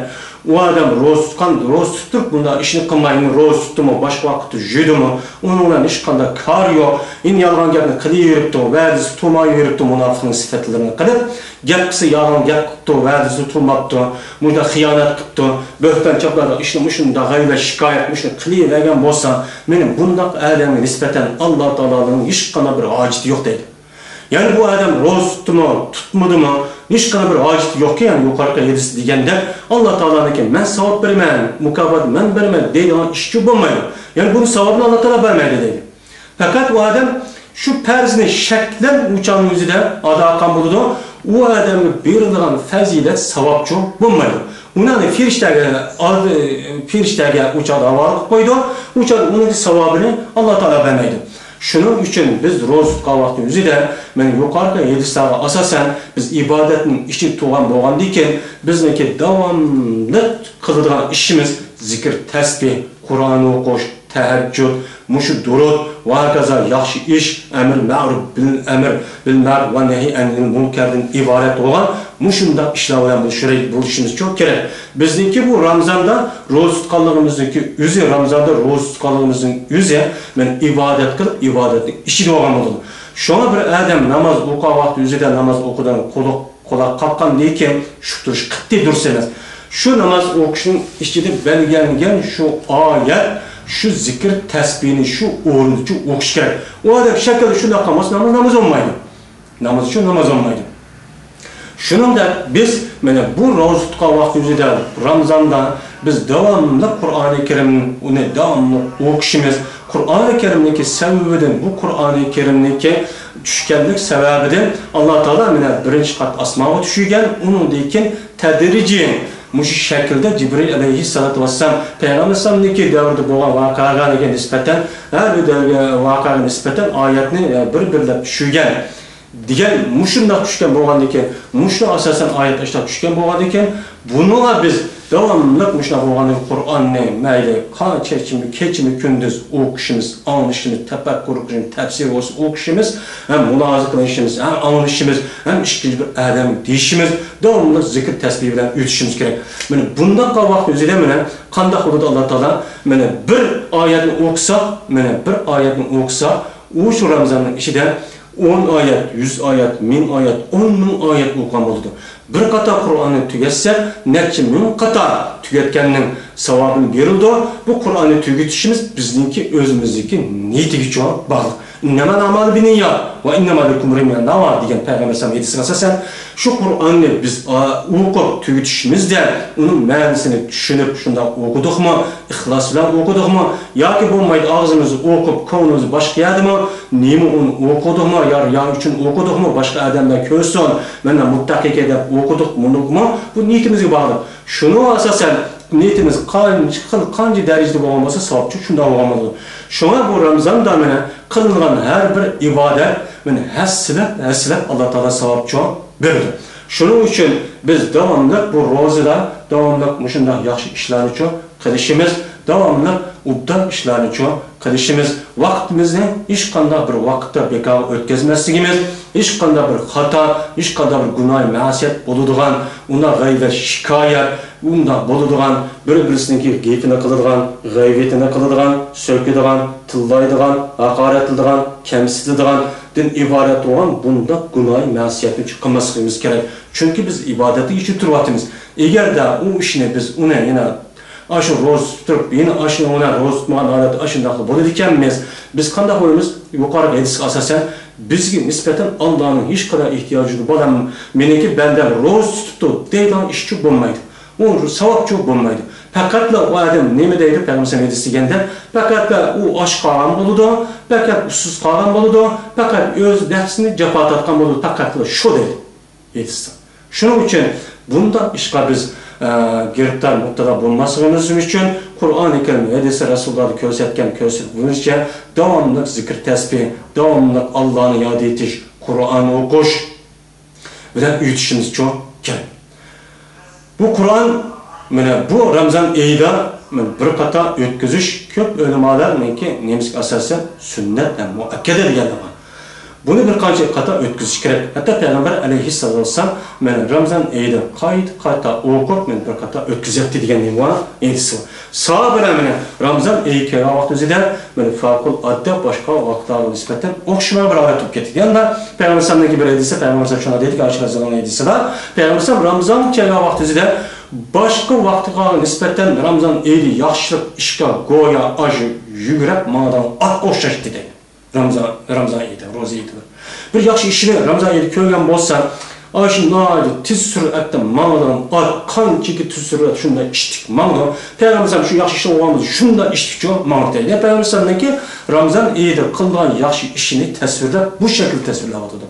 ئۇ ئادەم روزا تۇتقان، روزا تۇتۇپ تۇرۇپ بۇنداق ئىشنى قىلماي، روزا تۇتتىمۇ، باشقا ۋاقىتتا يۇدىمۇ، ئۇنىڭ بىلەن ھېچقانداق كارى يوق. يەنە يالغان گەپنى قىلىۋېرىپتۇ، ۋەدىسى تۇرمايۋېرىپتۇ، مۇناپىقنىڭ سۈپەتلىرىنى قىلىپ. گەپ قىلسا يالغان گەپ قىپتۇ، ۋەدىسىنى تۇرماپتۇ، مۇشۇنداق خىيانەت قىپتۇ، بۆھتان چاپلايدىغان ئىشنى مۇشۇنداق غەيۋەت، شىكايەت، مۇشۇنى قىلىۋەرگەن بولسا، مېنىڭ بۇنداق ئادەمگە نىسبەتەن ئاللا تائالانىڭ ھېچقانداق بىر ھاجىتى يوق دەيدۇ. يەنى بۇ ئادەم روزا تۇتتىمۇ، تۇتمىدىمۇ، ھېچقانداق بىر ھاجىتى يوقكەن، يەنى يۇقىرىقى ھەدىستە دېگەندەك، ئاللا تائالانىڭكى مەن ساۋاب بېرىمەن، مۇكاپات مەن بېرىمەن دەيدىغان ئىشچۇ بولمايدۇ. يەنى بۇنىڭ ساۋابىنى ئاللا تائالا بەرمەيدۇ دەيدۇ. پەقەت ئۇ ئادەم شۇ پەرزنى شەكلەن ئۇ چاغنىڭ ئۆزىدە ئادا قىلغان بولىدۇ. ئۇ ئادەمگە بېرىلىدىغان پەزىلەت، ساۋابچۇ بولمايدۇ. ئۇنى پېرىشتەگە، پېرىشتەگە ئۇ چاغدا ھاۋالە قىلىپ قويىدۇ. ئۇ چاغدا ئۇنىڭ ساۋابىنى ئاللا تائالا بەرمەيدۇ. شۇنىڭ ئۈچۈن بىز روزا تۇتقان ۋاقتىنىڭ ئۆزىدە، مانا يۇقىرىقى ھەدىسلەرگە ئاساسەن، بىز ئىبادەتنىڭ ئىچىدە تۇرغان بولغاندىكىن، بىزنىڭكى داۋاملىق قىلىدىغان ئىشىمىز زىكىر، تەسبىھ، قۇرئان ئوقۇش، تەھەججۇد، مۇشۇ دۇرۇت ۋە ھاكازا ياخشى ئىش، ئەمر مەرۇپ بىل، ئەمر بىل مەرۇپ ۋە نەھى ئەنىل مۇنكەردىن ئىبارەت بولغان مۇشۇنداق ئىشلار بىلەن بولۇشىمىزچۇ كېرەك. بىزنىڭكى بۇ رامزاندا روزا تۇتقانلىقىمىزنىڭكى ئۆزى، رامزاندا روزا تۇتقانلىقىمىزنىڭ ئۆزى، مانا ئىبادەت قىلىپ، ئىبادەتنىڭ ئىچىدە بولغان بولىدۇ. شۇڭا بىر ئادەم ناماز ئوقۇغان ۋاقتى ئۆزىدە ناماز ئوقۇغان قۇلۇق قۇلاق قاققاندىن كېيىن چۈشۈپ تۇرۇش قەتئىي دۇرۇس ئەمەس. شۇ ناماز ئوقۇشنىڭ ئىچىدە بەلگىلەنگەن شۇ ئايەت، شۇ زىكىر تەسبىھنى شۇ ئورنىدىچۇ ئوقۇش كېرەك. ئۇ ئادەم شەكىلدە شۇنداق قىلمىسا، ناماز، ناماز بولمايدۇ. نامازچۇ ناماز بولمايدۇ. شۇنىڭدەك بىز مانا بۇ روزا تۇتقان ۋاقتىمىزدا، رامزاندا بىز داۋاملىق قۇرئانى كەرىمنى، ئۇنى داۋاملىق ئوقۇشىمىز، قۇرئانى كەرىمنىڭكى سەۋەبىدىن، بۇ قۇرئانى كەرىمنىڭكى چۈشكەنلىك سەۋەبىدىن ئاللا تائالا مانا بىرىنچى قات ئاسمانغا چۈشۈرگەن، ئۇنىڭدىن كېيىن تەدرىجىي مۇشۇ شەكىلدە جىبرىئىل ئەلەيھىسسالاتۇ ۋەسسالام پەيغەمبەر ئەلەيھىسسالامنىڭكى دەۋرىدە بولغان ۋەقەگە نىسبەتەن، ھەر بىر دەۋرگە، ۋەقەگە نىسبەتەن ئايەتنى بىر-بىرلەپ چۈشۈرگەن. دېگەن مۇشۇنداق چۈشكەن بولغاندىكىن، مۇشۇنىڭغا ئاساسەن ئايەت ئاشۇنداق چۈشكەن بولغاندىكىن، بۇنىڭغا بىز داۋاملىق مۇشۇنداق بولغاندىكىن، قۇرئاننى مەيلى قانچە كېچىمۇ، كېچىمۇ كۈندۈز ئوقۇشىمىز، ئاڭلىشىمىز، تەپەككۇر قىلىشىمىز، تەپسىر بولسا ئوقۇشىمىز، ھەم مۇلاھازە قىلىشىمىز، ھەم ئاڭلىشىمىز، ھەم ئىككىنچى بىر ئادەمگە دېيىشىمىز، داۋاملىق زىكىر تەسبىھ بىلەن ئۆتۈشىمىز كېرەك. مانا بۇنداق ۋاقىت ئۆزىدە مانا قانداق بولىدۇ ئاللا تائالا؟ مانا بىر ئايەتنى ئوقۇساق، مانا بىر ئايەتنى ئوقۇساق، ئۇ شۇ رامزاننىڭ ئىچىدە ئون ئايەت، يۈز ئايەت، مىڭ ئايەت، ئون مىڭ ئايەت ئوقۇغان بولىدۇ. بىر قاتار قۇرئاننى تۈگەتسەك، نەچچە مىڭ قاتار تۈگەتكەننىڭ ساۋابىنى بېرىلىدۇ. بۇ قۇرئاننى تۈگىتىشىمىز بىزنىڭكى ئۆزىمىزنىڭكى نىيىتىگىچۇ باغلىق. «ئىننەمەل ئەمالۇ بىننىيات ۋە ئىننەمە لىكۇللىمرىئىن مەنەۋا» دېگەن پەيغەمبەر ئەلەيھىسسالام ھەدىسىگە ئاساسەن، شۇ قۇرئاننى بىز، ئا، ئوقۇپ تۈگىتىشىمىزدە ئۇنىڭ مەنىسىنى چۈشىنىپ شۇنداق ئوقۇدۇقمۇ؟ ئىخلاس بىلەن ئوقۇدۇقمۇ؟ ياكى بولمايدۇ، ئاغزىمىزدا ئوقۇپ، كۆڭلىمىز باشقا يەردىمۇ؟ نېمە ئۇنى ئوقۇدۇقمۇ؟ يا رىيا ئۈچۈن ئوقۇدۇقمۇ؟ باشقا ئادەملەر كۆرسۇن، مەن مۇتتەقىكەن دەپ ئوقۇدۇقمۇ؟ بۇ نىيىتىمىزگە باغلىق. شۇنىڭغا ئاساسەن نىيىتىمىز قانچە خىل، قانچە دەرىجىدە بولغان بولسا، ساۋابچۇ شۇنداق بولغان بولىدۇ. شۇڭا بۇ رامزاندا مانا قىلىنغان ھەر بىر ئىبادەت مانا ھەسسىلەپ، ھەسسىلەپ ئاللا تائالا ساۋابچۇ بېرىدۇ. شۇنىڭ ئۈچۈن بىز داۋاملىق بۇ روزىدا داۋاملىق مۇشۇنداق ياخشى ئىشلارنىچۇ قىلىشىمىز، داۋاملىق ئوبدان ئىشلارنىچۇ قىلىشىمىز، ۋاقتىمىزنى ھېچقانداق بىر ۋاقىتتا بىكارغا ئۆتكۈزمەسلىكىمىز، ھېچقانداق بىر خاتا، ھېچقانداق بىر گۇناھ مەسىيەت بولىدىغان، ئۇنداق غەيۋەت، شىكايەت، ئۇنداق بولىدىغان، بىر-بىرسىنىڭكى گېپىنى قىلىدىغان، غەيۋىتىنى قىلىدىغان، سۆكىدىغان، تىللايدىغان، ھاقارەتلەيدىغان، كەمسىتىدىغاندىن ئىبارەت بولغان بۇنداق گۇناھ مەسىيەتنى قىلماسلىقىمىز كېرەك. چۈنكى بىز ئىبادەتنىڭ ئىچىدە تۇرۇۋاتىمىز. ئەگەردە ئۇ ئىشنى بىز ئۇنى يەنە ئاشۇ روزا تۇتۇپ تۇرۇپ، يەنە ئاشۇنى ئۇنى روزا تۇتمىغان ھالەتتە ئاشۇنداقلا بولىدىكەنمىز، بىز قانداق بولىمىز؟ يۇقىرىقى ھەدىسكە ئاساسەن، بىزگە نىسبەتەن ئاللانىڭ ھېچقانداق ئېھتىياجى يوق، بالام، مېنىڭكى بەندەم روزا تۇتۇپتۇ دەيدىغان ئىشچۇ بولمايدۇ. ئۇ ساۋابچۇ بولمايدۇ. پەقەتلا ئۇ ئادەم نېمە دەيدۇ، پەيغەمبەر ھەدىس دېگەندە، پەقەتلا ئۇ ئاچ قالغان بولىدۇ، پەقەت ئۇسسۇز قالغان بولىدۇ، پەقەت ئۆز نەپسىنى جاپا تارتقان بولىدۇ، پەقەتلا شۇ دەيدۇ. ھەدىستە. شۇنىڭ ئۈچۈن بۇنداق ئىشقا بىز، ئە، گىرىپتار، مۇپتىلا بولماسلىقىمىز ئۈچۈن قۇرئانى كەرىم، ھەدىسى رەسۇلۇللادا كۆرسەتكەن، كۆرسەتكەن بويىچە داۋاملىق زىكىر تەسبىھ، داۋاملىق ئاللانى ياد ئېتىش، قۇرئان ئوقۇش بىلەن ئۆتۈشىمىزچۇ كېرەك. بۇ قۇرئان، مانا بۇ رامزان ئېيىدا، مانا بىر قاتار ئۆتكۈزۈش كۆپ ئۆلىمالارنىڭكى نېمىسىگە ئاساسەن سۈننەت ھەم مۇئەككەدە دېگەنلىرى بار. بۇنى بىر قانچە قاتار ئۆتكۈزۈش كېرەك. ھەتتا پەيغەمبەر ئەلەيھىسسالاتۇ ۋەسسالام مانا رامزان ئېيىدا قايتا قايتا ئوقۇپ، مانا بىر قاتار ئۆتكۈزەتتى دېگەن نېمە بار؟ ھەدىسى بار. ساھابىلەر مانا رامزان ئېيى كەلگەن ۋاقتىمىزدا مانا فەۋقۇلئاددە باشقا ۋاقىتلارغا نىسبەتەن ئوخشىماي بىر ھالەت بولۇپ كەتتى. يەنى پەيغەمبەر ئەلەيھىسسالامنىڭكى بىر ھەدىسى، پەيغەمبەر ئەلەيھىسسالام شۇنداق دېدىكى، ئائىشە رەزىياللاھۇ ئەنھا ھەدىسىدا، پەيغەمبەر ئەلەيھىسسالام رامزان كەلگەن ۋاقتىمىزدا باشقا ۋاقىتقا نىسبەتەن رامزان ئېيى ياخشىلىق ئىشقا گويا ئاشۇ يۈگۈرۈپ ماڭىدىغان ئاتقا ئوخشاش دېدى. رامزان، رامزان ئېيىدا، روزا ئېيىدا بىر ياخشى ئىشنى رامزان ئېيىدا كۆرگەن بولسا، ئاشۇ ناھايىتى تېز سۈرئەتتە ماڭىدىغان ئات، قانچىكى تېز سۈرئەتتە شۇنداق ئىشتىك ماڭىدۇ. پەيغەمبەر ئەلەيھىسسالام شۇ ياخشى ئىشنى قىلغان بولسا، شۇنداق ئىشتىكچۇ ماڭىدۇ. يەنى پەيغەمبەر ئەلەيھىسسالامنىڭكى رامزان ئېيىدا قىلىدىغان ياخشى ئىشىنى تەسۋىرلەپ، بۇ شەكىلدە تەسۋىرلەۋاتىدۇ.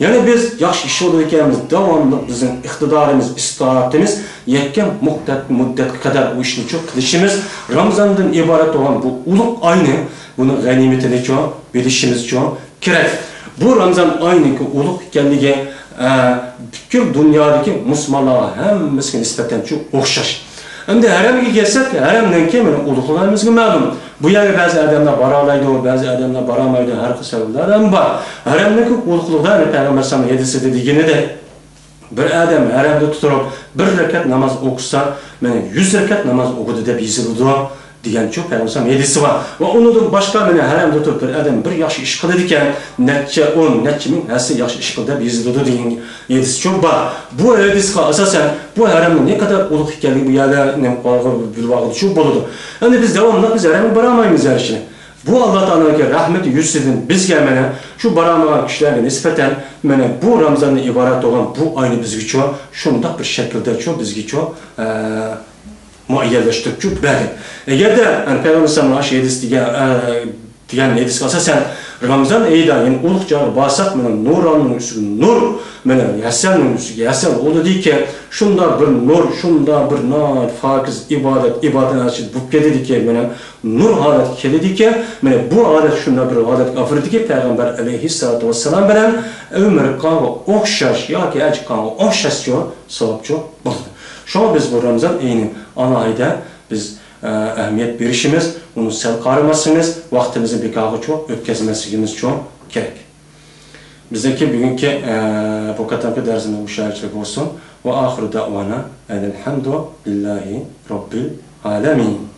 يەنى بىز ياخشى ئىش قىلىدىكەنمىز، داۋاملىق بىزنىڭ ئىقتىدارىمىز، ئىستائەتىمىز يەتكەن مۇددەت، مۇددەتكە قەدەر بۇ ئىشنى چوڭ قىلىشىمىز، رامزاندىن ئىبارەت بولغان بۇ ئۇلۇغ ئاينى، بۇنىڭ غەنىيمىتىنى چوڭ بىلىشىمىز چوڭ كېرەك. بۇ رامزان ئاينىڭكى ئۇلۇغ ئىكەنلىكى، ئە، پۈتكۈل دۇنيادىكى مۇسۇلمانلارغا ھەممىسىگە نىسبەتەن چوڭ ئوخشاش. ئەمدى ھەرەمگە كەلسەك، ھەرەمنىڭكى مانا ئۇلۇغلىقى ھەممىمىزگە مەلۇم. بۇ يەرگە بەزى ئادەملەر بارالايدۇ، بەزى ئادەملەر بارالمايدۇ، ھەر خىل سەۋەبلەر ھەم بار. ھەرەمنىڭكى ئۇلۇغلۇقىدا، يەنى پەيغەمبەر ئەلەيھىسسالام ھەدىسىدە دېگىنىدەك، بىر ئادەم ھەرەمدە تۇرۇپ بىر رەكەت ناماز ئوقۇسا، مانا يۈز رەكەت ناماز ئوقۇدى دەپ يېزىلىدۇ دېگەنچۇ پەيغەمبەر ئەلەيھىسسالام ھەدىسى بار. ۋە ئۇنىڭدىن باشقا مانا ھەرەمدە تۇرۇپ بىر ئادەم بىر ياخشى ئىش قىلىدىكەن، نەچچە ئون، نەچچە مىڭ ھەسسە ياخشى ئىش قىلدى دەپ يېزىلىدۇ دېگەن ھەدىسچۇ بار. بۇ ھەدىسقا ئاساسەن، بۇ ھەرەمنىڭ نەقەدەر ئۇلۇغ ئىكەنلىكى بۇ يەردە نېمە قىلغان بىلىۋالغۇچۇ بولىدۇ. ئەمدى بىز داۋاملىق بىز ھەرەمگە بارالمايمىز ھەر ئىشنى. بۇ ئاللا تائالانىڭكى رەھمىتى يۈزىسىدىن بىزگە مانا شۇ بارالمىغان كىشىلەرگە نىسبەتەن مانا بۇ رامزاندىن ئىبارەت بولغان بۇ ئاينى بىزگىچۇ شۇنداق بىر شەكىلدەچۇ بىزگىچۇ، ئە، مۇئەييەنلەشتۈرۈپچۇ بەردى. ئەگەردە، يەنى پەيغەمبەر ئەلەيھىسسالامنىڭ ئاشۇ ھەدىس دېگەن، ئە، دېگەن ھەدىسكە ئاساسەن، رامىزان ئېيىدا يەنە ئۇلۇغ جايغا بارساق، مانا نۇراننىڭ ئۈستىگە نۇر، مانا ھەسەلنىڭ ئۈستىگە ھەسەل بولىدىكەن. شۇنداق بىر نۇر، شۇنداق بىر ناھايىتى پاكىز ئىبادەت، ئىبادەتنىڭ ئىچىدە بولۇپ كېتىدىكەن. مانا نۇر ھالەتكە كېلىدىكەن. مانا بۇ ھالەت شۇنداق بىر ھالەتكە ئاپىرىدىكى، پەيغەمبەر ئەلەيھىسسالاتۇ ۋەسسالام بىلەن ئۆمەر قانغا ئوخشاش ياكى ھەجى قانغا ئوخشاشچۇ، ساۋابچۇ بولىدۇ. شۇڭا بىز بۇ رامىزان ئېيىنى ئالاھىدە بىز، ئە، ئەھمىيەت بېرىشىمىز، ئۇنى سەل قارىماسلىقىمىز، ۋاقتىمىزنى بىكارغىچۇ ئۆتكۈزمەسلىكىمىزچۇ كېرەك. بىزنىڭكى بۈگۈنكى، ئە، بۇ قېتىمقى دەرسىمىز مۇشۇ يەرچىلىك بولسۇن. ۋە ئاخىرۇ دەئۋانا ئەنىل ھەمدۇ لىللاھى رەببىل ئالەمىن.